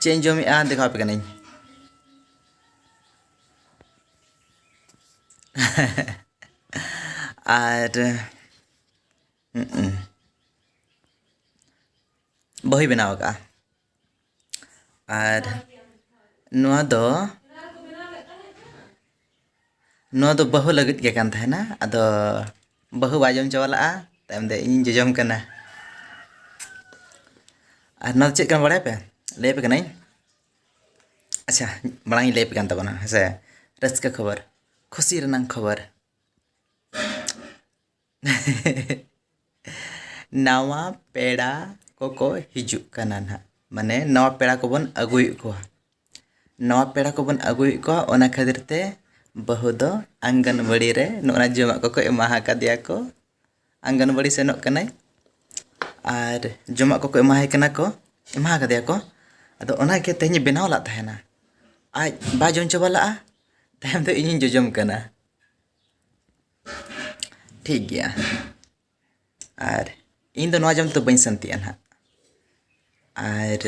ᱪᱮᱫ ᱤᱧ ᱡᱚᱢᱮᱫᱼᱟ ᱫᱮᱠᱷᱟᱣ ᱟᱯᱮ ᱠᱟᱹᱱᱟᱹᱧ᱾ ᱟᱨ ᱦᱩᱸ, ᱵᱟᱹᱦᱩᱭ ᱵᱮᱱᱟᱣ ᱟᱠᱟᱫᱼᱟ᱾ ᱟᱨ ᱱᱚᱣᱟ ᱫᱚ ᱱᱚᱣᱟ ᱫᱚ ᱵᱟᱹᱦᱩ ᱞᱟᱹᱜᱤᱫ ᱜᱮ ᱠᱟᱱ ᱛᱟᱦᱮᱱᱟ᱾ ᱟᱫᱚ ᱵᱟᱹᱦᱩ ᱵᱟᱭ ᱡᱚᱢ ᱪᱟᱵᱟ ᱞᱟᱜᱼᱟ, ᱛᱟᱭᱚᱢ ᱛᱮ ᱤᱧ ᱡᱚᱡᱚᱢ ᱠᱟᱱᱟ᱾ ᱟᱨ ᱱᱚᱣᱟ ᱫᱚ ᱪᱮᱫ ᱠᱟᱱᱟ ᱵᱟᱲᱟᱭ ᱯᱮ? ᱞᱟᱹᱭ ᱟᱯᱮ ᱠᱟᱹᱱᱟᱹᱧ᱾ ᱟᱪᱪᱷᱟ, ᱢᱟᱲᱟᱝ ᱤᱧ ᱞᱟᱹᱭ ᱟᱯᱮ ᱠᱟᱱ ᱛᱟᱵᱚᱱᱟ, ᱦᱮᱸ ᱥᱮ? ᱨᱟᱹᱥᱠᱟᱹ ᱠᱷᱚᱵᱚᱨ, ᱠᱷᱩᱥᱤ ᱨᱮᱱᱟᱝ ᱠᱷᱚᱵᱚᱨ᱾ ᱱᱟᱣᱟ ᱯᱮᱲᱟ ᱠᱚᱠᱚ ᱦᱤᱡᱩᱜ ᱠᱟᱱᱟ ᱱᱟᱦᱟᱜ, ᱢᱟᱱᱮ ᱱᱟᱣᱟ ᱯᱮᱲᱟ ᱠᱚᱵᱚᱱ ᱟᱹᱜᱩᱭᱮᱫ ᱠᱚᱣᱟ᱾ ᱱᱟᱣᱟ ᱯᱮᱲᱟ ᱠᱚᱵᱚᱱ ᱟᱹᱜᱩᱭᱮᱫ ᱠᱚᱣᱟ, ᱚᱱᱟ ᱠᱷᱟᱹᱛᱤᱨ ᱛᱮ ᱵᱟᱹᱦᱩ ᱫᱚ ᱟᱝᱜᱟᱱᱵᱟᱲᱤ ᱨᱮ ᱱᱚᱜᱼᱚ ᱱᱟ ᱡᱚᱢᱟᱜ ᱠᱚᱠᱚ ᱮᱢᱟ ᱟᱠᱟᱫᱮᱭᱟ ᱠᱚ᱾ ᱟᱝᱜᱟᱱᱵᱟᱲᱤ ᱥᱮᱱᱚᱜ ᱠᱟᱱᱟᱭ ᱟᱨ ᱡᱚᱢᱟᱜ ᱠᱚᱠᱚ ᱮᱢᱟᱭ ᱠᱟᱱᱟ ᱠᱚ, ᱮᱢᱟ ᱟᱠᱟᱫᱮᱭᱟ ᱠᱚ᱾ ᱟᱫᱚ ᱚᱱᱟᱜᱮ ᱛᱮᱦᱮᱧ ᱵᱮᱱᱟᱣ ᱞᱟᱜ ᱛᱟᱦᱮᱱᱟ, ᱟᱡ ᱵᱟᱭ ᱡᱚᱢ ᱪᱟᱵᱟ ᱞᱟᱜᱼᱟ, ᱛᱟᱭᱚᱢ ᱫᱚ ᱤᱧᱤᱧ ᱡᱚᱡᱚᱢ ᱠᱟᱱᱟ᱾ ᱴᱷᱤᱠ ᱜᱮᱭᱟ᱾ ᱟᱨ ᱤᱧ ᱫᱚ ᱱᱚᱣᱟ ᱡᱚᱢ ᱛᱮᱫᱚ ᱵᱟᱹᱧ ᱥᱟᱱᱛᱤᱜᱼᱟ ᱱᱟᱦᱟᱜ᱾ ᱟᱨ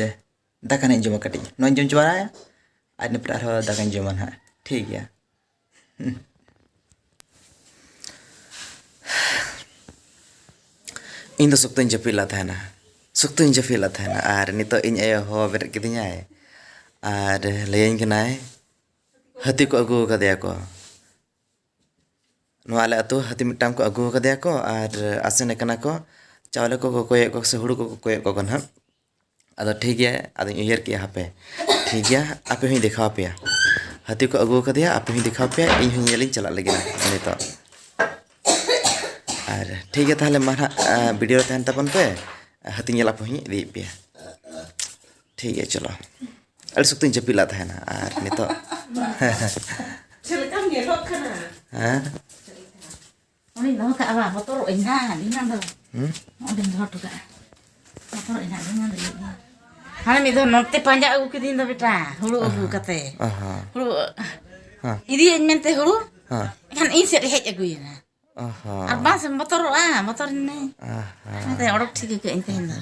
ᱫᱟᱠᱟ ᱱᱟᱦᱟᱜ ᱤᱧ ᱡᱚᱢᱟ ᱠᱟᱹᱴᱤᱡ, ᱱᱚᱣᱟᱧ ᱡᱚᱢ ᱪᱟᱵᱟᱭᱟ᱾ ᱟᱨ ᱤᱱᱟᱹ ᱯᱚᱨᱮ ᱟᱨᱦᱚᱸ ᱫᱟᱠᱟᱧ ᱡᱚᱢᱟ ᱱᱟᱦᱟᱜ, ᱴᱷᱤᱠ ᱜᱮᱭᱟ᱾ ᱤᱧ ᱫᱚ ᱥᱚᱠᱛᱚᱧ ᱡᱟᱹᱯᱤᱫ ᱞᱮᱫ ᱛᱟᱦᱮᱱᱟ, ᱥᱚᱠᱛᱚᱧ ᱡᱟᱹᱯᱤᱫ ᱞᱮᱫ ᱛᱟᱦᱮᱱᱟ᱾ ᱟᱨ ᱱᱤᱛᱚᱜ ᱤᱧ ᱟᱭᱳ ᱦᱚᱦᱚ ᱵᱮᱨᱮᱫ ᱠᱤᱫᱤᱧᱟᱭ ᱟᱨ ᱞᱟᱹᱭᱟᱹᱧ ᱠᱟᱱᱟᱭ, ᱦᱟᱹᱛᱤ ᱠᱚ ᱟᱹᱜᱩ ᱟᱠᱟᱫᱮᱭᱟ ᱠᱚ᱾ ᱱᱚᱣᱟ ᱟᱞᱮ ᱟᱹᱛᱩ ᱦᱟᱹᱛᱤ ᱢᱤᱫᱴᱟᱝ ᱠᱚ ᱟᱹᱜᱩ ᱟᱠᱟᱫᱮᱭᱟ ᱠᱚ ᱟᱨ ᱟᱥᱮᱱᱮ ᱠᱟᱱᱟ ᱠᱚ, ᱪᱟᱣᱞᱮ ᱠᱚᱠᱚ ᱠᱚᱭᱮᱫ ᱠᱚ ᱥᱮ ᱦᱩᱲᱩ ᱠᱚᱠᱚ ᱠᱚᱭᱮᱫ ᱠᱚ ᱠᱟᱱᱟ ᱦᱟᱸᱜ᱾ ᱟᱫᱚ ᱴᱷᱤᱠ ᱜᱮᱭᱟ, ᱟᱫᱚᱧ ᱩᱭᱦᱟᱹᱨ ᱠᱮᱜᱼᱟ, ᱦᱟᱯᱮ, ᱴᱷᱤᱠ ᱜᱮᱭᱟ, ᱟᱯᱮ ᱦᱚᱸᱧ ᱫᱮᱠᱷᱟᱣ ᱟᱯᱮᱭᱟ᱾ ᱦᱟᱹᱛᱤ ᱠᱚ ᱟᱹᱜᱩ ᱟᱠᱟᱫᱮᱭᱟ, ᱟᱯᱮ ᱦᱚᱸᱧ ᱫᱮᱠᱷᱟᱣ ᱟᱯᱮᱭᱟ, ᱤᱧ ᱦᱚᱸ ᱧᱮᱞᱤᱧ ᱪᱟᱞᱟᱜ ᱞᱟᱹᱜᱤᱫ ᱱᱤᱛᱚᱜ᱾ ᱟᱨ ᱴᱷᱤᱠ ᱜᱮᱭᱟ, ᱛᱟᱦᱚᱞᱮ ᱢᱟ ᱱᱟᱦᱟᱜ, ᱟ, ᱵᱷᱤᱰᱤᱭᱳ ᱨᱮ ᱛᱟᱦᱮᱱ ᱛᱟᱵᱚᱱ ᱯᱮ, ᱦᱟᱹᱛᱤ ᱧᱮᱞ ᱟᱯᱮ ᱦᱚᱸᱧ ᱤᱫᱤᱭᱮᱫ ᱯᱮᱭᱟ᱾ ᱴᱷᱤᱠ ᱜᱮᱭᱟ, ᱪᱚᱞᱚ᱾ ᱟᱹᱰᱤ ᱥᱚᱠᱛᱚᱧ ᱡᱟᱹᱯᱤᱫ ᱞᱮᱫ ᱛᱟᱦᱮᱱᱟ, ᱟᱨ ᱱᱤᱛᱚᱜ ᱪᱮᱫ ᱞᱮᱠᱟᱢ ᱧᱮᱞᱚᱜ ᱠᱟᱱᱟ? ᱦᱮᱸ? ᱚᱸᱰᱮᱧ ᱫᱚᱦᱚ ᱠᱟᱜᱼᱟ ᱵᱟ, ᱵᱚᱛᱚᱨᱚᱜ ᱟᱹᱧ ᱦᱟᱸᱜ, ᱤᱧᱟᱹᱜ ᱫᱚ᱾ ᱦᱩᱸ? ᱚᱸᱰᱮᱧ ᱫᱚᱦᱚ ᱦᱚᱴᱚ ᱠᱟᱜᱼᱟ᱾ ᱵᱚᱛᱚᱨᱚᱜ ᱟᱹᱧ ᱦᱟᱸᱜ, ᱤᱧᱟᱹᱜ ᱫᱚ ᱤᱭᱟᱹ ᱜᱮᱭᱟ᱾ ᱦᱟᱱᱮ ᱢᱤᱫ ᱫᱷᱟᱣ ᱱᱚᱛᱮ ᱯᱟᱸᱡᱟ ᱟᱹᱜᱩ ᱠᱤᱫᱤᱧ ᱫᱚ ᱵᱮᱴᱟ, ᱦᱩᱲᱩ ᱟᱹᱜᱩ ᱟᱦᱟ, ᱠᱟᱛᱮ᱾ ᱟᱦᱟ᱾ ᱦᱩᱲᱩ ᱦᱮᱸ᱾ ᱤᱫᱤᱭᱟᱹᱧ ᱢᱮᱱᱛᱮ ᱦᱩᱲᱩ, ᱦᱮᱸ᱾ ᱮᱱᱠᱷᱟᱱ ᱤᱧ ᱥᱮᱫ ᱦᱮᱡ ᱟᱹᱜᱩᱭᱮᱱᱟ᱾ ᱟᱦᱟ᱾ ᱟᱨ ᱵᱟᱝ ᱥᱮᱢ ᱵᱚᱛᱚᱨᱚᱜᱼᱟ, ᱵᱚᱛᱚᱨ ᱮᱱᱟᱹᱧ᱾ ᱟᱦᱟ᱾ ᱚᱱᱟᱛᱮ ᱚᱰᱚᱠ ᱴᱷᱤᱠ ᱟᱹᱭᱠᱟᱹᱜ ᱟᱹᱧ ᱛᱮᱦᱮᱧ ᱫᱚ᱾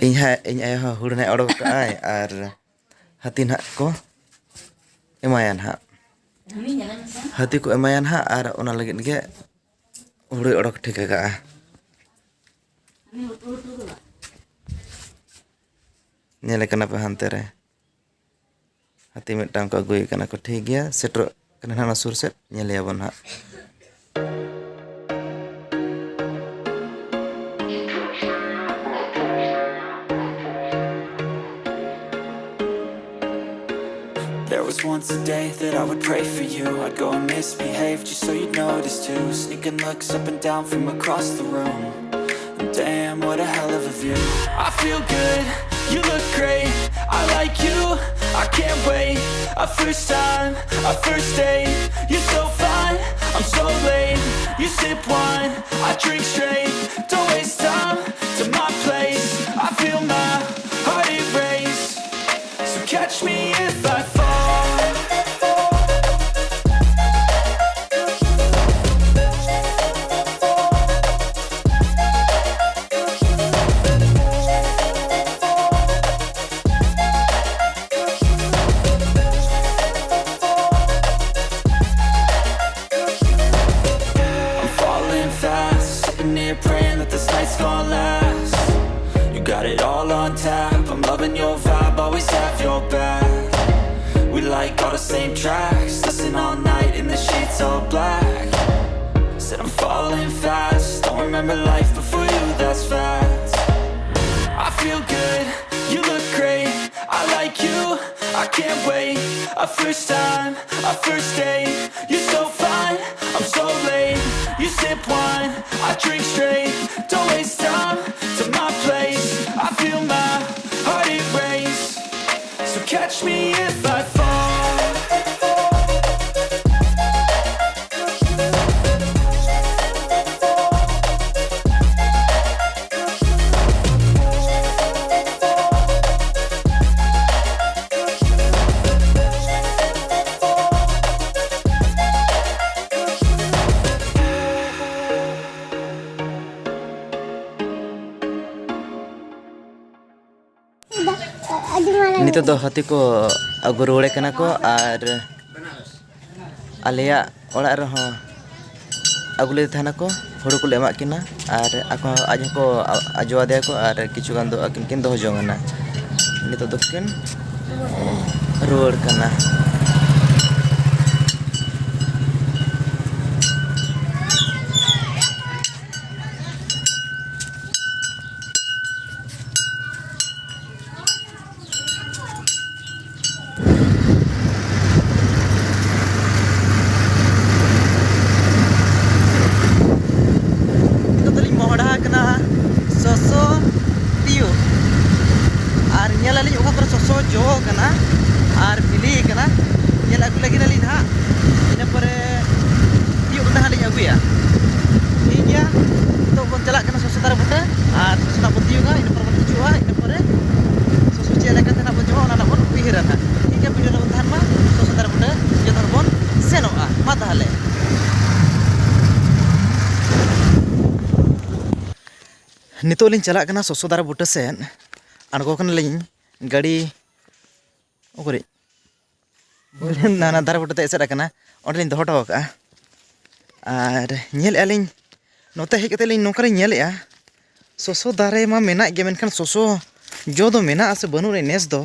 ᱤᱧ ᱦᱟᱸᱜ, ᱤᱧ ᱟᱭᱳ ᱦᱚᱸ ᱦᱩᱲᱩ ᱱᱟᱦᱟᱜ ᱚᱰᱚᱠ ᱠᱟᱜᱼᱟᱭ ᱟᱨ ᱦᱟᱹᱛᱤ ᱱᱟᱦᱟᱜ ᱠᱚ ᱮᱢᱟᱭᱟ ᱱᱟᱦᱟᱜ᱾ ᱦᱟᱹᱛᱤ ᱠᱚ ᱮᱢᱟᱭᱟ ᱱᱟᱦᱟᱜ ᱟᱨ ᱚᱱᱟ ᱞᱟᱹᱜᱤᱫ ᱜᱮ ᱦᱩᱲᱩᱭ ᱚᱰᱚᱠ ᱴᱷᱤᱠ ᱟᱠᱟᱜᱼᱟ᱾ ᱧᱮᱞᱮ ᱠᱟᱱᱟ ᱯᱮ ᱦᱟᱱᱛᱮ ᱨᱮ᱾ ᱦᱟᱹᱛᱤ ᱢᱤᱫᱴᱟᱝ ᱠᱚ ᱟᱹᱜᱩᱭᱮ ᱠᱟᱱᱟ ᱠᱚ, ᱴᱷᱤᱠ ᱜᱮᱭᱟ, ᱥᱮᱴᱮᱨᱚᱜ ᱠᱟᱱᱟ ᱱᱟᱦᱟᱜ ᱚᱱᱟ ᱥᱩᱨ ᱥᱮᱫ, ᱧᱮᱞᱮᱭᱟᱵᱚᱱ ᱱᱟᱦᱟᱜ᱾ There was once a day that I would pray for you. I'd go and misbehave just so you'd notice too. Sneaking looks up and down from across the room. Damn, what a hell of a view. I feel good, you look great. I like you, I can't wait. A first time, a first date. You're so fine, I'm so late. You sip wine, I drink straight. Don't waste time to my place. I feel my heart erase. So catch me if I fall. I'm falling fast, sitting here praying that this night's gonna last. You got it all on tap, I'm loving your vibe, always have your back. We like all the same tracks, listen all night in the sheets all black. Said I'm falling fast, don't remember life before you, that's facts. I feel good, you look great, I like you, I can't wait. A first time, a first date. You're so fine, I'm so late. You sip wine, I drink straight. Don't waste time to my place. I feel my heart erase. So catch me if I fall. ᱱᱤᱛᱚᱜ ᱫᱚ ᱦᱟᱹᱛᱤ ᱠᱚ ᱟᱹᱜᱩ ᱨᱩᱣᱟᱹᱲᱮ ᱠᱟᱱᱟ ᱠᱚ, ᱟᱨ ᱟᱞᱮᱭᱟᱜ ᱚᱲᱟᱜ ᱨᱮᱦᱚᱸ ᱟᱹᱜᱩ ᱞᱮᱫᱮ ᱛᱟᱦᱮᱱᱟᱠᱚ, ᱦᱩᱲᱩ ᱠᱚᱞᱮ ᱮᱢᱟᱜ ᱠᱤᱱᱟ, ᱟᱨ ᱟᱠᱚ, ᱟᱡ ᱦᱚᱸᱠᱚ ᱟᱡᱚᱣᱟᱫᱮᱭᱟᱠᱚ, ᱟᱨ ᱠᱤᱪᱷᱩ ᱜᱟᱱ ᱫᱚ ᱟᱹᱠᱤᱱ ᱠᱤᱱ ᱫᱚᱦᱚ ᱡᱚᱝ ᱟᱱᱟ᱾ ᱱᱤᱛᱚᱜ ᱫᱚᱠᱤᱱ ᱨᱩᱣᱟᱹᱲ ᱠᱟᱱᱟ᱾ ᱱᱤᱛᱚᱜ ᱫᱚᱞᱤᱧ ᱢᱚᱦᱰᱟ ᱟᱠᱟᱱᱟ ᱥᱚᱥᱚ ᱛᱤᱭᱳᱜ, ᱟᱨ ᱧᱮᱞ ᱟᱹᱞᱤᱧ ᱚᱠᱟ ᱠᱚᱨᱮ ᱥᱚᱥᱚ ᱡᱚ ᱟᱠᱟᱱᱟ ᱟᱨ ᱵᱤᱞᱤ ᱟᱠᱟᱱᱟ, ᱧᱮᱞ ᱟᱹᱜᱩ ᱞᱟᱹᱜᱤᱫ ᱟᱹᱞᱤᱧ ᱱᱟᱦᱟᱜ᱾ ᱤᱱᱟᱹ ᱯᱚᱨᱮ ᱛᱤᱭᱳᱜ ᱠᱟᱛᱮ ᱦᱟᱸᱜ ᱞᱤᱧ ᱟᱹᱜᱩᱭᱟ᱾ ᱴᱷᱤᱠ ᱜᱮᱭᱟ, ᱱᱤᱛᱚᱜ ᱵᱚᱱ ᱪᱟᱞᱟᱜ ᱠᱟᱱᱟ ᱥᱚᱥᱚ ᱫᱟᱨᱮ ᱵᱩᱴᱟᱹ, ᱟᱨ ᱥᱚᱥᱚ ᱱᱟᱜ ᱵᱚᱱ ᱛᱤᱭᱳᱜᱟ, ᱤᱱᱟᱹ ᱯᱚᱨᱮ ᱵᱚᱱ ᱦᱤᱡᱩᱜᱼᱟ, ᱤᱱᱟᱹ ᱯᱚᱨᱮ ᱥᱚᱥᱚ ᱪᱮᱫ ᱞᱮᱠᱟᱛᱮ ᱱᱟᱜ ᱵᱚᱱ ᱡᱚᱢᱟ, ᱚᱱᱟ ᱱᱟᱜ ᱵᱚᱱ ᱩᱭᱦᱟᱹᱨᱟ ᱱᱟᱜ᱾ ᱴᱷᱤᱠ ᱜᱮᱭᱟ, ᱵᱷᱤᱰᱤᱭᱳ ᱨᱮᱵᱚᱱ ᱛᱟᱦᱮᱱ ᱢᱟ, ᱥᱚᱥᱚ ᱫᱟᱨᱮ ᱵᱩᱴᱟᱹ ᱡᱚᱛᱚ ᱦᱚᱲ ᱵᱚᱱ ᱥᱮᱱᱚᱜᱼᱟ᱾ ᱢᱟ ᱛᱟᱦᱚᱞᱮ᱾ ᱱᱤᱛᱚᱜ ᱞᱤᱧ ᱪᱟᱞᱟᱜ ᱠᱟᱱᱟ ᱥᱚᱥᱚ ᱫᱟᱨᱮ ᱵᱩᱴᱟᱹ ᱥᱮᱫ, ᱟᱬᱜᱚ ᱠᱟᱱᱟᱞᱤᱧ ᱜᱟᱹᱰᱤ ᱩᱠᱩᱨᱤᱡ ᱱᱟ-, ᱱᱟ ᱫᱟᱨᱮ ᱵᱩᱴᱟᱹ ᱛᱮ ᱮᱥᱮᱫ ᱟᱠᱟᱱᱟ, ᱚᱸᱰᱮᱞᱤᱧ ᱫᱚᱦᱚ ᱦᱚᱴᱚ ᱟᱠᱟᱫᱼᱟ᱾ ᱟᱨ ᱧᱮᱞᱮᱫᱼᱟ ᱞᱤᱧ, ᱱᱚᱛᱮ ᱦᱮᱡ ᱠᱟᱛᱮᱫ ᱞᱤᱧ ᱱᱚᱝᱠᱟᱞᱤᱧ ᱧᱮᱞᱮᱫᱼᱟ, ᱥᱚᱥᱚ ᱫᱟᱨᱮ ᱢᱟ ᱢᱮᱱᱟᱜ ᱜᱮ, ᱢᱮᱱᱠᱷᱟᱱ ᱥᱚᱥᱚ ᱡᱚ ᱫᱚ ᱢᱮᱱᱟᱜ ᱟᱥᱮ ᱵᱟᱹᱱᱩᱜ ᱟᱹᱱᱤᱡ ᱱᱮᱥ ᱫᱚ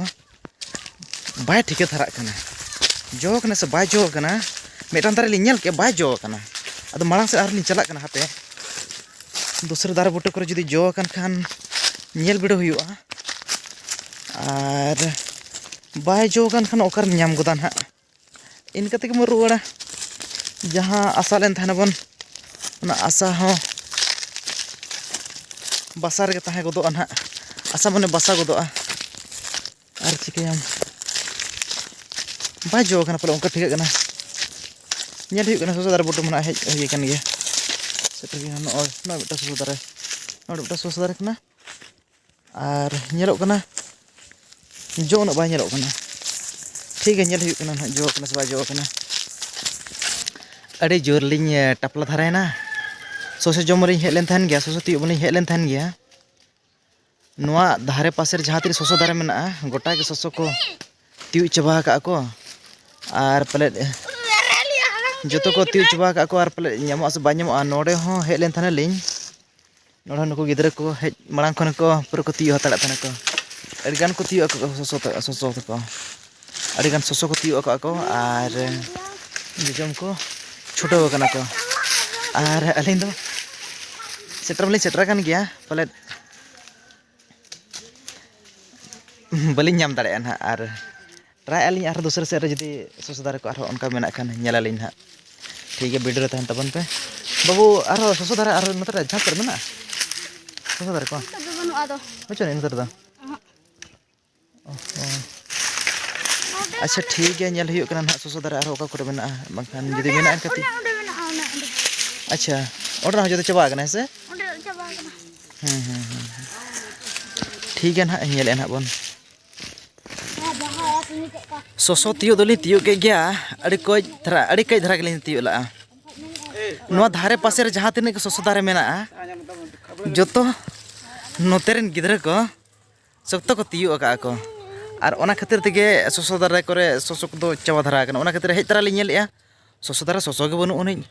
ᱵᱟᱭ ᱴᱷᱤᱠᱟᱹ ᱫᱷᱟᱨᱟᱜ ᱠᱟᱱᱟ᱾ ᱡᱚ ᱠᱟᱱᱟ ᱥᱮ ᱵᱟᱭ ᱡᱚ ᱠᱟᱱᱟ? ᱢᱤᱫᱴᱟᱝ ᱫᱟᱨᱮ ᱞᱤᱧ ᱧᱮᱞ ᱠᱮᱫ, ᱵᱟᱭ ᱡᱚ ᱠᱟᱱᱟ᱾ ᱟᱫᱚ ᱢᱟᱲᱟᱝ ᱥᱮᱫ ᱟᱨᱦᱚᱸ ᱞᱤᱧ ᱪᱟᱞᱟᱜ ᱠᱟᱱᱟ, ᱦᱟᱯᱮ, ᱫᱩᱥᱨᱟᱹ ᱫᱟᱨᱮ ᱵᱩᱴᱟᱹ ᱠᱚᱨᱮ ᱡᱩᱫᱤ ᱡᱚ ᱟᱠᱟᱱ ᱠᱷᱟᱱ ᱧᱮᱞ ᱵᱤᱰᱟᱹᱣ ᱦᱩᱭᱩᱜᱼᱟ᱾ ᱟᱨ ᱵᱟᱭ ᱡᱚ ᱟᱠᱟᱱ ᱠᱷᱟᱱ ᱚᱠᱟᱨᱮᱢ ᱧᱟᱢ ᱜᱚᱫᱟ ᱱᱟᱦᱟᱜ? ᱤᱱᱠᱟᱹ ᱛᱮᱜᱮ ᱵᱚᱱ ᱨᱩᱣᱟᱹᱲᱟ᱾ ᱡᱟᱦᱟᱸ ᱟᱥᱟ ᱞᱮᱱ ᱛᱟᱦᱮᱱᱟᱵᱚᱱ, ᱚᱱᱟ ᱟᱥᱟ ᱦᱚᱸ ᱵᱟᱥᱟ ᱨᱮᱜᱮ ᱛᱟᱦᱮᱸ ᱜᱚᱫᱚᱜᱼᱟ ᱱᱟᱦᱟᱜ, ᱟᱥᱟ ᱢᱚᱱᱮ ᱵᱟᱥᱟ ᱜᱚᱫᱚᱜᱼᱟ᱾ ᱟᱨ ᱪᱤᱠᱟᱹᱭᱟᱢ, ᱵᱟᱭ ᱡᱚ ᱟᱠᱟᱱᱟ ᱯᱟᱞᱮ, ᱚᱱᱠᱟ ᱴᱷᱤᱠᱟᱹᱜ ᱠᱟᱱᱟ᱾ ᱧᱮᱞ ᱦᱩᱭᱩᱜ ᱠᱟᱱᱟ, ᱥᱚᱥᱚ ᱫᱟᱨᱮ ᱵᱩᱴᱟᱹ ᱢᱟ ᱱᱟᱦᱟᱜ ᱦᱮᱡ ᱦᱩᱭ ᱟᱠᱟᱱ ᱜᱮᱭᱟ᱾ ᱥᱮᱴᱮᱨ ᱦᱩᱭᱱᱟ, ᱱᱚᱜᱼᱚᱭ, ᱱᱚᱜᱼᱚᱭ ᱢᱤᱫᱴᱟᱝ ᱥᱚᱥᱚ ᱫᱟᱨᱮ, ᱱᱚᱰᱮ ᱢᱤᱫᱴᱟᱝ ᱥᱚᱥᱚ ᱫᱟᱨᱮ ᱠᱟᱱᱟ᱾ ᱟᱨ ᱧᱮᱞᱚᱜ ᱠᱟᱱᱟ, ᱡᱚ ᱩᱱᱟᱹᱜ ᱵᱟᱭ ᱧᱮᱞᱚᱜ ᱠᱟᱱᱟ᱾ ᱴᱷᱤᱠ ᱜᱮ, ᱧᱮᱞ ᱦᱩᱭᱩᱜ ᱠᱟᱱᱟ ᱱᱟᱦᱟᱜ, ᱡᱚ ᱠᱟᱱᱟ ᱥᱮ ᱵᱟᱭ ᱡᱚ ᱠᱟᱱᱟ᱾ ᱟᱹᱰᱤ ᱡᱳᱨ ᱞᱤᱧ, ᱮ, ᱴᱟᱯᱞᱟ ᱫᱷᱟᱨᱟᱭᱮᱱᱟ᱾ ᱥᱚᱥᱚ ᱡᱚᱢ ᱞᱤᱧ ᱦᱮᱡ ᱞᱮᱱ ᱛᱟᱦᱮᱱ ᱜᱮᱭᱟ, ᱥᱚᱥᱚ ᱛᱤᱭᱳᱜ ᱢᱟᱞᱤᱧ ᱦᱮᱡ ᱞᱮᱱ ᱛᱟᱦᱮᱱ ᱜᱮᱭᱟ᱾ ᱱᱚᱣᱟ ᱫᱷᱟᱨᱮ ᱯᱟᱥᱮ ᱨᱮ ᱡᱟᱦᱟᱸ ᱛᱤᱱᱟᱹᱜ ᱥᱚᱥᱚ ᱫᱟᱨᱮ ᱢᱮᱱᱟᱜᱼᱟ, ᱜᱚᱴᱟ ᱜᱮ ᱥᱚᱥᱚ ᱠᱚ ᱛᱤᱭᱳᱜ ᱪᱟᱵᱟ ᱟᱠᱟᱫᱼᱟ ᱠᱚ᱾ ᱟᱨ ᱯᱟᱞᱮᱫ ᱡᱚᱛᱚ ᱠᱚ ᱛᱤᱭᱳᱜ ᱪᱟᱵᱟ ᱟᱠᱟᱫᱼᱟ ᱠᱚ, ᱟᱨ ᱯᱟᱞᱮᱫ ᱧᱟᱢᱚᱜᱼᱟ ᱥᱮ ᱵᱟᱝ ᱧᱟᱢᱚᱜᱼᱟ᱾ ᱱᱚᱰᱮ ᱦᱚᱸ ᱦᱮᱡ ᱞᱮᱱ ᱛᱟᱦᱮᱱᱟᱞᱤᱧ, ᱱᱚᱰᱮ ᱦᱚᱸ ᱱᱩᱠᱩ ᱜᱤᱫᱽᱨᱟᱹ ᱠᱚ ᱦᱮᱡ ᱢᱟᱲᱟᱝ ᱠᱷᱚᱱ ᱠᱚ ᱯᱩᱨᱟᱹ ᱠᱚ ᱛᱤᱭᱳᱜ ᱦᱟᱛᱟᱲᱮᱫ ᱛᱟᱦᱮᱱᱟ ᱠᱚ᱾ ᱟᱹᱰᱤᱜᱟᱱ ᱠᱚ ᱛᱤᱭᱳᱜ ᱟᱠᱟᱫ ᱠᱚ ᱥᱚᱥᱚ ᱛᱟ-, ᱥᱚᱥᱚ ᱛᱟᱠᱚ, ᱟᱹᱰᱤᱜᱟᱱ ᱥᱚᱥᱚ ᱠᱚ ᱛᱤᱭᱳᱜ ᱟᱠᱟᱫ ᱠᱚ ᱟᱨ ᱡᱚᱡᱚᱢ ᱠᱚ ᱪᱷᱩᱴᱟᱹᱣ ᱟᱠᱟᱱᱟ ᱠᱚ᱾ ᱟᱨ ᱟᱹᱞᱤᱧ ᱫᱚ ᱥᱮᱴᱮᱨ ᱢᱟᱞᱤᱧ ᱥᱮᱴᱮᱨ ᱟᱠᱟᱱ ᱜᱮᱭᱟ, ᱯᱟᱞᱮᱫ ᱵᱟᱹᱞᱤᱧ ᱧᱟᱢ ᱫᱟᱲᱮᱭᱟᱜᱼᱟ ᱱᱟᱦᱟᱜ᱾ ᱟᱨ ᱴᱨᱟᱭᱮᱫᱼᱟ ᱞᱤᱧ ᱟᱨᱦᱚᱸ ᱫᱚᱥᱨᱟ ᱥᱮᱫ ᱨᱮ ᱡᱩᱫᱤ ᱥᱚᱥᱚ ᱫᱟᱨᱮ ᱠᱚ ᱟᱨᱦᱚᱸ ᱚᱱᱠᱟ ᱢᱮᱱᱟᱜ ᱠᱷᱟᱱ ᱧᱮᱞᱟᱞᱤᱧ ᱱᱟᱦᱟᱜ᱾ ᱴᱷᱤᱠ ᱜᱮᱭᱟ, ᱵᱷᱤᱰᱤᱭᱳ ᱨᱮ ᱛᱟᱦᱮᱱ ᱛᱟᱵᱚᱱ ᱯᱮ᱾ ᱵᱟᱹᱵᱩ, ᱟᱨᱦᱚᱸ ᱥᱚᱥᱚ ᱫᱟᱨᱮ ᱟᱨᱦᱚᱸ ᱱᱚᱛᱮ ᱨᱮ ᱡᱷᱟᱸᱯ ᱥᱮᱫ ᱨᱮ ᱢᱮᱱᱟᱜᱼᱟ ᱥᱚᱥᱚ ᱫᱟᱨᱮ ᱠᱚ? ᱱᱚᱛᱮ ᱫᱚ ᱵᱟᱹᱱᱩᱜᱼᱟ ᱟᱫᱚ᱾ ᱵᱟᱹᱪᱩᱜ ᱟᱹᱱᱤᱡ ᱱᱚᱛᱮ ᱨᱮᱫᱚ? ᱚᱦᱚᱸᱜ᱾ ᱚ ᱦᱚᱸ᱾ ᱟᱪᱪᱷᱟ, ᱴᱷᱤᱠ ᱜᱮᱭᱟ, ᱧᱮᱞ ᱦᱩᱭᱩᱜ ᱠᱟᱱᱟ ᱱᱟᱦᱟᱜ ᱥᱚᱥᱚ ᱫᱟᱨᱮ ᱟᱨᱦᱚᱸ ᱚᱠᱟ ᱠᱚᱨᱮ ᱢᱮᱱᱟᱜᱼᱟ, ᱵᱟᱝᱠᱷᱟᱱ ᱡᱩᱫᱤ ᱢᱮᱱᱟᱜᱼᱟ ᱮᱱᱠᱷᱟᱱ ᱴᱷᱤᱠ᱾ ᱚᱱᱮ ᱚᱸᱰᱮ ᱢᱮᱱᱟᱜᱼᱟ, ᱚᱱᱮ ᱚᱸᱰᱮ᱾ ᱟᱪᱪᱷᱟ, ᱚᱸᱰᱮᱱᱟᱜ ᱦᱚᱸ ᱡᱚᱛᱚ ᱪᱟᱵᱟ ᱟᱠᱟᱱᱟ, ᱦᱮᱸ ᱥᱮ? ᱚᱸᱰᱮ ᱪᱟᱵᱟ ᱟᱠᱟᱱᱟ᱾ ᱦᱩᱸ, ᱦᱩᱸ, ᱦᱩᱸ, ᱦᱩᱸ᱾ ᱴᱷᱤᱠ ᱜᱮᱭᱟ ᱱᱟᱦᱟᱜ, ᱧᱮᱞᱮᱫᱼᱟ ᱱᱟᱦᱟᱜ ᱵᱚᱱ᱾ ᱥᱚᱥᱚ ᱛᱤᱭᱳᱜ ᱫᱚᱞᱤᱧ ᱛᱤᱭᱳᱜ ᱠᱮᱫ ᱜᱮᱭᱟ, ᱟᱹᱰᱤ ᱠᱟᱹᱡ ᱫᱷᱟᱨᱟ, ᱟᱹᱰᱤ ᱠᱟᱹᱡ ᱫᱷᱟᱨᱟ ᱜᱮᱞᱤᱧ ᱛᱤᱭᱳᱜ ᱞᱟᱜᱼᱟ᱾ ᱱᱚᱣᱟ ᱫᱷᱟᱨᱮ ᱯᱟᱥᱮ ᱨᱮ ᱡᱟᱦᱟᱸ ᱛᱤᱱᱟᱹᱜ ᱜᱮ ᱥᱚᱥᱚ ᱫᱟᱨᱮ ᱢᱮᱱᱟᱜᱼᱟ, ᱡᱚᱛᱚ ᱱᱚᱛᱮ ᱨᱮᱱ ᱜᱤᱫᱽᱨᱟᱹ ᱠᱚ ᱥᱚᱠᱛᱚ ᱠᱚ ᱛᱤᱭᱳᱜ ᱟᱠᱟᱫᱼᱟ ᱠᱚ᱾ ᱟᱨ ᱚᱱᱟ ᱠᱷᱟᱹᱛᱤᱨ ᱛᱮᱜᱮ ᱥᱚᱥᱚ ᱫᱟᱨᱮ ᱠᱚᱨᱮ ᱥᱚᱥᱚ ᱠᱚᱫᱚ ᱪᱟᱵᱟ ᱫᱷᱟᱨᱟ ᱟᱠᱟᱱᱟ᱾ ᱚᱱᱟ ᱠᱷᱟᱹᱛᱤᱨ ᱦᱮᱡ ᱛᱚᱨᱟ ᱞᱤᱧ ᱧᱮᱞᱮᱫᱼᱟ, ᱥᱚᱥᱚ ᱫᱟᱨᱮ ᱥᱚᱥᱚ ᱜᱮ ᱵᱟᱹᱱᱩᱜ ᱟᱹᱱᱤᱡ᱾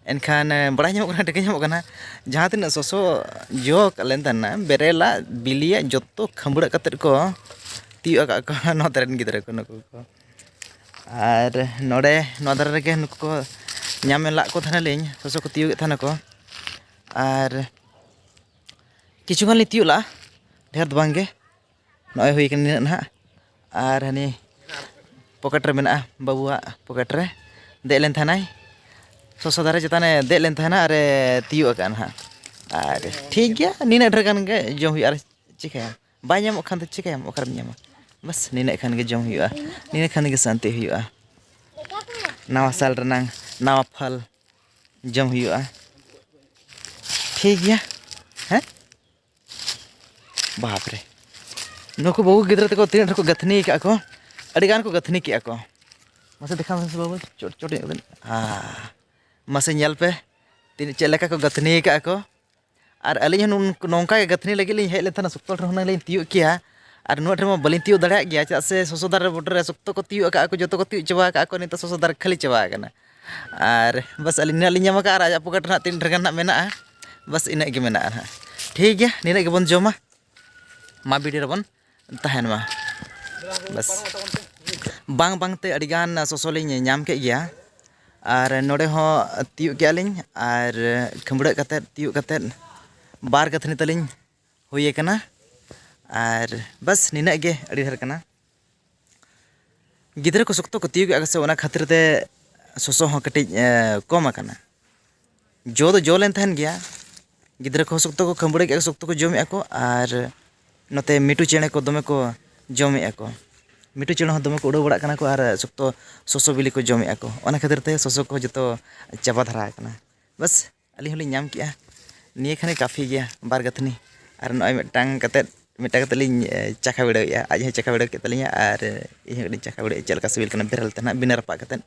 ᱮᱱᱠᱷᱟᱱ, ᱮ, ᱵᱟᱲᱟᱭ ᱧᱟᱢᱚᱜ ᱠᱟᱱᱟ, ᱴᱷᱤᱠᱟᱹ ᱧᱟᱢᱚᱜ ᱠᱟᱱᱟ, ᱡᱟᱦᱟᱸ ᱛᱤᱱᱟᱹᱜ ᱥᱚᱥᱚ ᱡᱚ ᱞᱮᱱ ᱛᱟᱦᱮᱱᱟ, ᱵᱮᱨᱮᱞᱟᱜ, ᱵᱤᱞᱤᱭᱟᱜ, ᱡᱚᱛᱚ ᱠᱷᱟᱹᱢᱵᱲᱟᱹᱜ ᱠᱟᱛᱮᱫ ᱠᱚ ᱛᱤᱭᱳᱜ ᱟᱠᱟᱫ ᱠᱚᱣᱟ ᱱᱚᱛᱮ ᱨᱮᱱ ᱜᱤᱫᱽᱨᱟᱹ ᱠᱚ, ᱱᱩᱠᱩ ᱠᱚ᱾ ᱟᱨ ᱱᱚᱰᱮ ᱱᱚᱣᱟ ᱫᱷᱟᱨᱮ ᱨᱮᱜᱮ ᱱᱩᱠᱩ ᱠᱚ ᱧᱟᱢ ᱞᱟᱜ ᱠᱚ ᱛᱟᱦᱮᱱᱟᱞᱤᱧ, ᱥᱚᱥᱚ ᱠᱚ ᱛᱤᱭᱳᱜᱮᱫ ᱛᱟᱦᱮᱱᱟᱠᱚ᱾ ᱟᱨ ᱠᱤᱪᱷᱩ ᱜᱟᱱ ᱞᱤᱧ ᱛᱤᱭᱳᱜ ᱞᱟᱜᱼᱟ, ᱰᱷᱮᱨ ᱫᱚ ᱵᱟᱝ ᱜᱮ᱾ ᱱᱚᱜᱼᱚᱭ ᱦᱩᱭ ᱠᱟᱱᱟ ᱱᱤᱱᱟᱹᱜ ᱱᱟᱦᱟᱜ᱾ ᱟᱨ ᱦᱟᱹᱱᱤ ᱯᱚᱠᱮᱴ ᱨᱮ ᱢᱮᱱᱟᱜᱼᱟ, ᱵᱟᱹᱵᱩᱣᱟᱜ ᱯᱚᱠᱮᱴ ᱨᱮ᱾ ᱫᱮᱡ ᱞᱮᱱ ᱛᱟᱦᱮᱱᱟᱭ, ᱥᱚᱥᱚ ᱫᱟᱨᱮ ᱪᱮᱛᱟᱱᱮ ᱫᱮᱡ ᱞᱮᱱ ᱛᱟᱦᱮᱱᱟ ᱟᱨᱮ ᱛᱤᱭᱳᱜ ᱟᱠᱟᱫᱼᱟ ᱱᱟᱦᱟᱜ᱾ ᱟᱨ ᱴᱷᱤᱠ ᱜᱮᱭᱟ, ᱱᱤᱱᱟᱹᱜ ᱰᱷᱮᱨ ᱜᱟᱱ ᱜᱮ ᱡᱚᱢ ᱦᱩᱭᱩᱜᱼᱟ, ᱟᱨ ᱪᱤᱠᱟᱹᱭᱟᱢ? ᱵᱟᱭ ᱧᱟᱢᱚᱜ ᱠᱷᱟᱱ ᱫᱚ ᱪᱤᱠᱟᱹᱭᱟᱢ? ᱚᱠᱟᱨᱮᱢ ᱧᱟᱢᱟ? ᱵᱟᱥ, ᱱᱤᱱᱟᱹᱜ ᱠᱷᱟᱱ ᱜᱮ ᱡᱚᱢ ᱦᱩᱭᱩᱜᱼᱟ, ᱱᱤᱱᱟᱹᱜ ᱠᱷᱟᱱ ᱜᱮ ᱥᱟᱱᱛᱤ ᱦᱩᱭᱩᱜᱼᱟ᱾ ᱱᱟᱣᱟ ᱥᱟᱞ ᱨᱮᱱᱟᱝ ᱱᱟᱣᱟ ᱯᱷᱚᱞ ᱡᱚᱢ ᱦᱩᱭᱩᱜᱼᱟ᱾ ᱴᱷᱤᱠ ᱜᱮᱭᱟ, ᱦᱮᱸ? ᱵᱟᱯ ᱨᱮ, ᱱᱩᱠᱩ ᱵᱟᱹᱵᱩ ᱜᱤᱫᱽᱨᱟᱹ ᱛᱟᱠᱚ ᱛᱤᱱᱟᱹᱜ ᱰᱷᱮᱨ ᱠᱚ ᱜᱟᱹᱛᱷᱱᱤ ᱟᱠᱟᱫ ᱠᱚ, ᱟᱹᱰᱤ ᱜᱟᱱ ᱠᱚ ᱜᱟᱹᱛᱷᱱᱤ ᱠᱮᱜᱼᱟ ᱠᱚ᱾ ᱢᱟᱥᱮ ᱫᱮᱠᱷᱟᱣ ᱢᱮᱥᱮ ᱵᱟᱹᱵᱩ, ᱪᱚᱴ, ᱪᱚᱴ ᱧᱚᱜ ᱵᱮᱱ᱾ ᱦᱮᱸ, ᱢᱟᱥᱮ ᱧᱮᱞ ᱯᱮ, ᱛᱤᱱᱟᱹᱜ, ᱪᱮᱫ ᱞᱮᱠᱟ ᱠᱚ ᱜᱟᱹᱛᱷᱱᱤ ᱟᱠᱟᱫ ᱠᱚ᱾ ᱟᱨ ᱟᱹᱞᱤᱧ ᱦᱚᱸ ᱱᱚᱝ- ᱱᱚᱝᱠᱟ ᱜᱮ ᱜᱟᱹᱛᱷᱱᱤ ᱞᱟᱹᱜᱤᱫ ᱞᱤᱧ ᱦᱮᱡ ᱞᱮᱱ ᱛᱟᱦᱮᱱᱟ, ᱥᱚᱠᱛᱚ ᱰᱷᱮᱨ ᱦᱩᱱᱟᱹᱝ ᱞᱤᱧ ᱛᱤᱭᱳᱜ ᱠᱮᱭᱟ᱾ ᱟᱨ ᱱᱩᱱᱟᱹᱜ ᱰᱷᱮᱨ ᱢᱟ ᱵᱟᱹᱞᱤᱧ ᱛᱤᱭᱳᱜ ᱫᱟᱲᱮᱭᱟᱜ ᱜᱮᱭᱟ, ᱪᱮᱫᱟᱜ ᱥᱮ ᱥᱚᱥᱚ ᱫᱟᱨᱮ ᱵᱩᱴᱟᱹ ᱨᱮ ᱥᱚᱠᱛᱚ ᱠᱚ ᱛᱤᱭᱳᱜ ᱟᱠᱟᱫᱼᱟ ᱠᱚ, ᱡᱚᱛᱚ ᱠᱚ ᱛᱤᱭᱳᱜ ᱪᱟᱵᱟ ᱟᱠᱟᱫᱼᱟ ᱠᱚ, ᱱᱤᱛᱚᱜ ᱥᱚᱥᱚ ᱫᱟᱨᱮ ᱠᱷᱟᱹᱞᱤ ᱪᱟᱵᱟ ᱟᱠᱟᱱᱟ᱾ ᱟᱨ ᱵᱟᱥ ᱟᱹᱞᱤᱧ ᱱᱤᱱᱟᱹᱜ ᱞᱤᱧ ᱧᱟᱢ ᱟᱠᱟᱫᱼᱟ, ᱟᱨ ᱟᱡᱟᱜ ᱯᱚᱠᱮᱴ ᱨᱮ ᱱᱟᱦᱟᱜ ᱛᱤᱱ ᱰᱷᱮᱨ ᱜᱟᱱ ᱱᱟᱦᱟᱜ ᱢᱮᱱᱟᱜᱼᱟ, ᱵᱟᱥ ᱤᱱᱟᱹᱜ ᱜᱮ ᱢᱮᱱᱟᱜᱼᱟ ᱱᱟᱦᱟᱜ᱾ ᱴᱷᱤᱠ ᱜᱮᱭᱟ, ᱱᱤᱱᱟᱹᱜ ᱜᱮᱵᱚᱱ ᱡᱚᱢᱟ, ᱢᱟ ᱵᱷᱤᱰᱤᱭᱳ ᱨᱮᱵᱚᱱ ᱛᱟᱦᱮᱱ ᱢᱟ᱾ ᱵᱟᱥ ᱵᱟᱝ ᱵᱟᱝᱛᱮ ᱟᱹᱰᱤᱜᱟᱱ ᱥᱚᱥᱚ ᱞᱤᱧ ᱧᱟᱢ ᱠᱮᱫ ᱜᱮᱭᱟ, ᱟᱨ ᱱᱚᱰᱮ ᱦᱚᱸ ᱛᱤᱭᱳᱜ ᱠᱮᱜᱼᱟ ᱞᱤᱧ, ᱟᱨ ᱠᱷᱟᱹᱢᱵᱽᱲᱟᱹᱜ ᱠᱟᱛᱮᱫ ᱛᱤᱭᱳᱜ ᱠᱟᱛᱮᱫ ᱵᱟᱨ ᱜᱟᱹᱛᱷᱱᱤ ᱛᱟᱹᱞᱤᱧ ᱦᱩᱭ ᱟᱠᱟᱱᱟ᱾ ᱟᱨ ᱵᱟᱥ ᱱᱤᱱᱟᱹᱜ ᱜᱮ ᱟᱹᱰᱤ ᱰᱷᱮᱨ ᱠᱟᱱᱟ᱾ ᱜᱤᱫᱽᱨᱟᱹ ᱠᱚ ᱥᱚᱠᱛᱚ ᱠᱚ ᱛᱤᱭᱳᱜ ᱮᱫᱟ ᱥᱮ, ᱚᱱᱟ ᱠᱷᱟᱹᱛᱤᱨ ᱛᱮ ᱥᱚᱥᱚ ᱦᱚᱸ ᱠᱟᱹᱴᱤᱡ ᱮ, ᱠᱚᱢ ᱟᱠᱟᱱᱟ᱾ ᱡᱚ ᱫᱚ ᱡᱚ ᱞᱮᱱ ᱛᱟᱦᱮᱱ ᱜᱮᱭᱟ, ᱜᱤᱫᱽᱨᱟᱹ ᱠᱚᱦᱚᱸ ᱥᱚᱠᱛᱚ ᱠᱚ ᱠᱷᱟᱹᱢᱵᱽᱲᱟᱹ ᱠᱮᱜᱼᱟ, ᱥᱚᱠᱛᱚ ᱠᱚ ᱡᱚᱢᱮᱜᱼᱟ ᱠᱚ, ᱟᱨ ᱱᱚᱛᱮ ᱢᱤᱴᱩ ᱪᱮᱬᱮ ᱠᱚ ᱫᱚᱢᱮ ᱠᱚ ᱡᱚᱢᱮᱜᱼᱟ ᱠᱚ᱾ ᱢᱤᱴᱩ ᱪᱮᱬᱮ ᱦᱚᱸ ᱫᱚᱢᱮ ᱠᱚ ᱩᱰᱟᱹᱣ ᱵᱟᱲᱟᱜ ᱠᱟᱱᱟ ᱠᱚ ᱟᱨ ᱥᱚᱠᱛᱚ ᱥᱚᱥᱚ ᱵᱤᱞᱤ ᱠᱚ ᱡᱚᱢᱮᱜᱼᱟ ᱠᱚ, ᱚᱱᱟ ᱠᱷᱟᱹᱛᱤᱨ ᱛᱮ ᱥᱚᱥᱚ ᱠᱚ ᱡᱚᱛᱚ ᱪᱟᱵᱟ ᱫᱷᱟᱨᱟ ᱟᱠᱟᱱᱟ᱾ ᱵᱟᱥ ᱟᱹᱞᱤᱧ ᱦᱚᱸᱞᱤᱧ ᱧᱟᱢ ᱠᱮᱜᱼᱟ, ᱱᱤᱭᱟᱹ ᱠᱷᱟᱱ ᱜᱮ ᱠᱟᱯᱷᱤ ᱜᱮᱭᱟ, ᱵᱟᱨ ᱜᱟᱹᱛᱷᱱᱤ᱾ ᱟᱨ ᱱᱚᱜᱼᱚᱭ ᱢᱤᱫᱴᱟᱝ ᱠᱟᱛᱮᱫ ᱢᱤᱫᱴᱟᱝ ᱠᱟᱛᱮᱫ ᱞᱤᱧ ᱮ, ᱪᱟᱠᱷᱟ ᱵᱤᱰᱟᱹᱣᱮᱜᱼᱟ, ᱟᱡ ᱦᱚᱸᱭ ᱪᱟᱠᱷᱟ ᱵᱤᱰᱟᱹᱣ ᱠᱮᱫ ᱛᱟᱹᱞᱤᱧᱟ ᱟᱨ ᱤᱧ ᱦᱚᱸ ᱠᱟᱹᱴᱤᱡ ᱪᱟᱠᱷᱟ ᱵᱤᱰᱟᱹᱣᱮᱜᱼᱟ, ᱪᱮᱫ ᱞᱮᱠᱟ ᱥᱤᱵᱤᱞ ᱠᱟᱱᱟ ᱵᱮᱨᱮᱞ ᱛᱮ ᱱᱟᱦᱟᱜ ᱵᱤᱱᱟᱹ ᱨᱟᱯᱟᱜ ᱠᱟᱛᱮᱫ᱾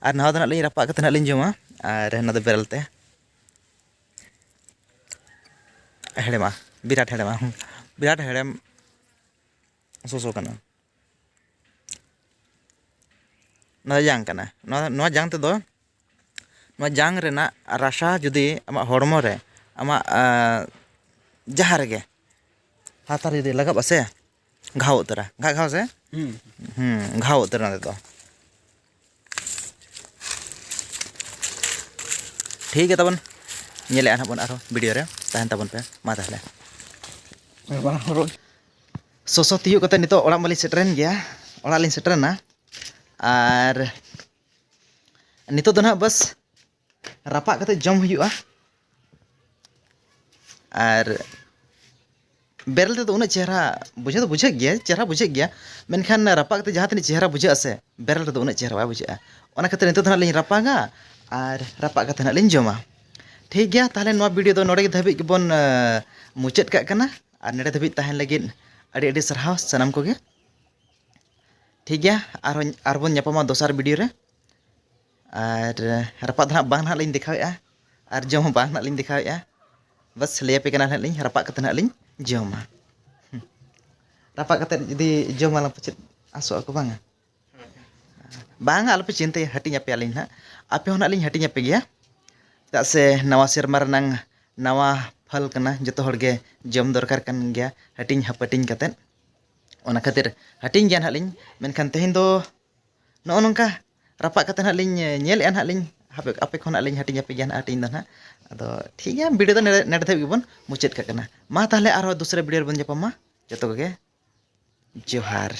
ᱟᱨ ᱱᱟᱣᱟ ᱫᱚ ᱱᱟᱦᱟᱜ ᱞᱤᱧ ᱨᱟᱯᱟᱜ ᱠᱟᱛᱮᱫ ᱱᱟᱦᱟᱜ ᱞᱤᱧ ᱡᱚᱢᱟ, ᱟᱨ ᱱᱚᱣᱟ ᱫᱚ ᱵᱮᱨᱮᱞ ᱛᱮ᱾ ᱦᱮᱲᱮᱢᱟ, ᱵᱤᱨᱟᱴ ᱦᱮᱲᱮᱢᱟ, ᱵᱤᱨᱟᱴ ᱦᱮᱲᱮᱢ ᱥᱚᱥᱚ ᱠᱟᱱᱟ᱾ ᱱᱚᱣᱟ ᱡᱟᱝ ᱠᱟᱱᱟ᱾ ᱱᱚᱣᱟ, ᱱᱚᱣᱟ ᱡᱟᱝ ᱛᱮᱫᱚ, ᱱᱚᱣᱟ ᱡᱟᱝ ᱨᱮᱱᱟᱜ ᱨᱟᱥᱟ ᱡᱩᱫᱤ ᱟᱢᱟᱜ ᱦᱚᱲᱢᱚ ᱨᱮ, ᱟᱢᱟᱜ ᱟᱸ, ᱡᱟᱦᱟᱸ ᱨᱮᱜᱮ ᱦᱟᱛᱟᱨ ᱡᱩᱫᱤ ᱞᱟᱜᱟᱜᱼᱟ ᱥᱮ, ᱜᱷᱟᱣ ᱩᱛᱟᱹᱨᱟ᱾ ᱜᱷᱟᱜ ᱜᱷᱟᱣ ᱥᱮ? ᱦᱩᱸ᱾ ᱦᱩᱸ, ᱜᱷᱟᱣ ᱩᱛᱟᱹᱨᱟ ᱚᱱᱟ ᱛᱮᱫᱚ᱾ ᱴᱷᱤᱠ ᱜᱮᱭᱟ ᱛᱟᱵᱚᱱ, ᱧᱮᱞᱮᱜᱼᱟ ᱱᱟᱦᱟᱜ ᱵᱚᱱ ᱟᱨᱦᱚᱸ ᱵᱷᱤᱰᱤᱭᱳ ᱨᱮ, ᱛᱟᱦᱮᱱ ᱛᱟᱵᱚᱱ ᱯᱮ᱾ ᱢᱟ ᱛᱟᱦᱚᱞᱮ᱾ ᱥᱚᱥᱚ ᱛᱤᱭᱳᱜ ᱠᱟᱛᱮ ᱱᱤᱛᱚᱜ ᱚᱲᱟᱜ ᱢᱟᱞᱤᱧ ᱥᱮᱴᱮᱨᱮᱱ ᱜᱮᱭᱟ, ᱚᱲᱟᱜ ᱞᱤᱧ ᱥᱮᱴᱮᱨᱮᱱᱟ᱾ ᱟᱨ ᱱᱤᱛᱚᱜ ᱫᱚ ᱱᱟᱦᱟᱜ ᱵᱟᱥ ᱨᱟᱯᱟᱜ ᱠᱟᱛᱮ ᱡᱚᱢ ᱦᱩᱭᱩᱜᱼᱟ᱾ ᱟᱨ ᱵᱮᱨᱮᱞ ᱛᱮᱫᱚ ᱩᱱᱟᱹᱜ ᱪᱮᱦᱨᱟ ᱵᱩᱡᱷᱟᱹᱣ ᱫᱚ ᱵᱩᱡᱷᱟᱹᱜ ᱜᱮᱭᱟ, ᱪᱮᱦᱨᱟ ᱵᱩᱡᱷᱟᱹᱜ ᱜᱮᱭᱟ, ᱢᱮᱱᱠᱷᱟᱱ ᱨᱟᱯᱟᱜ ᱠᱟᱛᱮ ᱡᱟᱦᱟᱸ ᱛᱤᱱᱟᱹᱜ ᱪᱮᱦᱨᱟ ᱵᱩᱡᱷᱟᱹᱜᱼᱟ ᱥᱮ, ᱵᱮᱨᱮᱞ ᱨᱮᱫᱚ ᱩᱱᱟᱹᱜ ᱪᱮᱦᱨᱟ ᱵᱟᱭ ᱵᱩᱡᱷᱟᱹᱜᱼᱟ᱾ ᱚᱱᱟ ᱠᱷᱟᱹᱛᱤᱨ ᱱᱤᱛᱚᱜ ᱫᱚ ᱱᱟᱦᱟᱜ ᱞᱤᱧ ᱨᱟᱯᱟᱜᱟ ᱟᱨ ᱨᱟᱯᱟᱜ ᱠᱟᱛᱮ ᱱᱟᱦᱟᱜ ᱞᱤᱧ ᱡᱚᱢᱟ᱾ ᱴᱷᱤᱠ ᱜᱮᱭᱟ, ᱛᱟᱦᱚᱞᱮ ᱱᱚᱣᱟ ᱵᱷᱤᱰᱤᱭᱳ ᱫᱚ ᱱᱚᱰᱮ ᱜᱮ ᱫᱷᱟᱹᱵᱤᱡ ᱜᱮᱵᱚᱱ ᱮ, ᱢᱩᱪᱟᱹᱫ ᱠᱟᱜ ᱠᱟᱱᱟ᱾ ᱟᱨ ᱱᱚᱰᱮ ᱫᱷᱟᱹᱵᱤᱡ ᱛᱟᱦᱮᱱ ᱞᱟᱹᱜᱤᱫ ᱟᱹᱰᱤ ᱟᱹᱰᱤ ᱥᱟᱨᱦᱟᱣ ᱥᱟᱱᱟᱢ ᱠᱚᱜᱮ᱾ ᱴᱷᱤᱠ ᱜᱮᱭᱟ, ᱟᱨᱦᱚᱸ ᱟᱨᱵᱚᱱ ᱧᱟᱯᱟᱢᱟ ᱫᱚᱥᱟᱨ ᱵᱷᱤᱰᱤᱭᱳ ᱨᱮ᱾ ᱟᱨ ᱨᱟᱯᱟᱜ ᱫᱚ ᱱᱟᱦᱟᱜ ᱵᱟᱝ ᱱᱟᱦᱟᱜ ᱞᱤᱧ ᱫᱮᱠᱷᱟᱣᱮᱫᱼᱟ, ᱟᱨ ᱡᱚᱢ ᱦᱚᱸ ᱵᱟᱝ ᱱᱟᱦᱟᱜ ᱞᱤᱧ ᱫᱮᱠᱷᱟᱣᱮᱫᱼᱟ᱾ ᱵᱟᱥ ᱞᱟᱹᱭ ᱟᱯᱮ ᱠᱟᱱᱟ ᱦᱟᱸᱜ ᱞᱤᱧ, ᱨᱟᱯᱟᱜ ᱠᱟᱛᱮ ᱦᱟᱸᱜ ᱞᱤᱧ ᱡᱚᱢᱟ᱾ ᱦᱩᱸ᱾ ᱨᱟᱯᱟᱜ ᱠᱟᱛᱮ ᱡᱩᱫᱤ ᱡᱚᱢ ᱟᱞᱟᱝ ᱯᱟᱪᱮᱫ ᱟᱥᱚᱜ ᱟᱠᱚ, ᱵᱟᱝᱟ? ᱵᱟᱝᱟ, ᱟᱞᱚᱯᱮ ᱪᱤᱱᱛᱟᱹᱭᱟ, ᱦᱟᱹᱴᱤᱧ ᱟᱯᱮᱭᱟᱞᱤᱧ ᱱᱟᱦᱟᱜ᱾ ᱟᱯᱮ ᱦᱚᱸ ᱱᱟᱦᱟᱜ ᱞᱤᱧ ᱦᱟᱹᱴᱤᱧ ᱟᱯᱮ ᱜᱮᱭᱟ᱾ ᱪᱮᱫᱟᱜ ᱥᱮ ᱱᱟᱣᱟ ᱥᱮᱨᱢᱟ ᱨᱮᱱᱟᱝ ᱱᱟᱣᱟ ᱯᱷᱚᱞ ᱠᱟᱱᱟ, ᱡᱚᱛᱚ ᱦᱚᱲ ᱜᱮ ᱡᱚᱢ ᱫᱚᱨᱠᱟᱨ ᱠᱟᱱ ᱜᱮᱭᱟ, ᱦᱟᱹᱴᱤᱧ ᱦᱟᱯᱟᱹᱴᱤᱧ ᱠᱟᱛᱮᱫ᱾ ᱚᱱᱟ ᱠᱷᱟᱹᱛᱤᱨ ᱦᱟᱹᱴᱤᱧ ᱜᱮᱭᱟ ᱱᱟᱦᱟᱜ ᱞᱤᱧ᱾ ᱢᱮᱱᱠᱷᱟᱱ ᱛᱮᱦᱮᱧ ᱫᱚ ᱱᱚᱜᱼᱚ ᱱᱚᱝᱠᱟ ᱨᱟᱯᱟᱜ ᱠᱟᱛᱮ ᱱᱟᱦᱟᱜ ᱞᱤᱧ ᱧᱮᱞᱮᱫᱼᱟ ᱱᱟᱦᱟᱜ ᱞᱤᱧ, ᱟᱯᱮ, ᱟᱯᱮ ᱠᱷᱚᱱ ᱱᱟᱦᱟᱜ ᱞᱤᱧ ᱦᱟᱹᱴᱤᱧ ᱟᱯᱮ ᱜᱮᱭᱟ ᱱᱟᱦᱟᱜ ᱦᱟᱹᱴᱤᱧ ᱫᱚ ᱱᱟᱦᱟᱜ᱾ ᱟᱫᱚ ᱴᱷᱤᱠ ᱜᱮᱭᱟ, ᱵᱷᱤᱰᱤᱭᱳ ᱫᱚ ᱱᱮᱰᱮ, ᱱᱮᱰᱮ ᱫᱷᱟᱹᱵᱤᱡ ᱜᱮᱵᱚᱱ ᱢᱩᱪᱟᱹᱫ ᱠᱟᱜ ᱠᱟᱱᱟ᱾ ᱢᱟ ᱛᱟᱦᱚᱞᱮ ᱟᱨᱦᱚᱸ ᱫᱩᱥᱨᱟ ᱵᱷᱤᱰᱤᱭᱳ ᱨᱮᱵᱚᱱ ᱧᱟᱯᱟᱢᱟ᱾ ᱡᱚᱛᱚ ᱠᱚᱜᱮ ᱡᱚᱦᱟᱨ᱾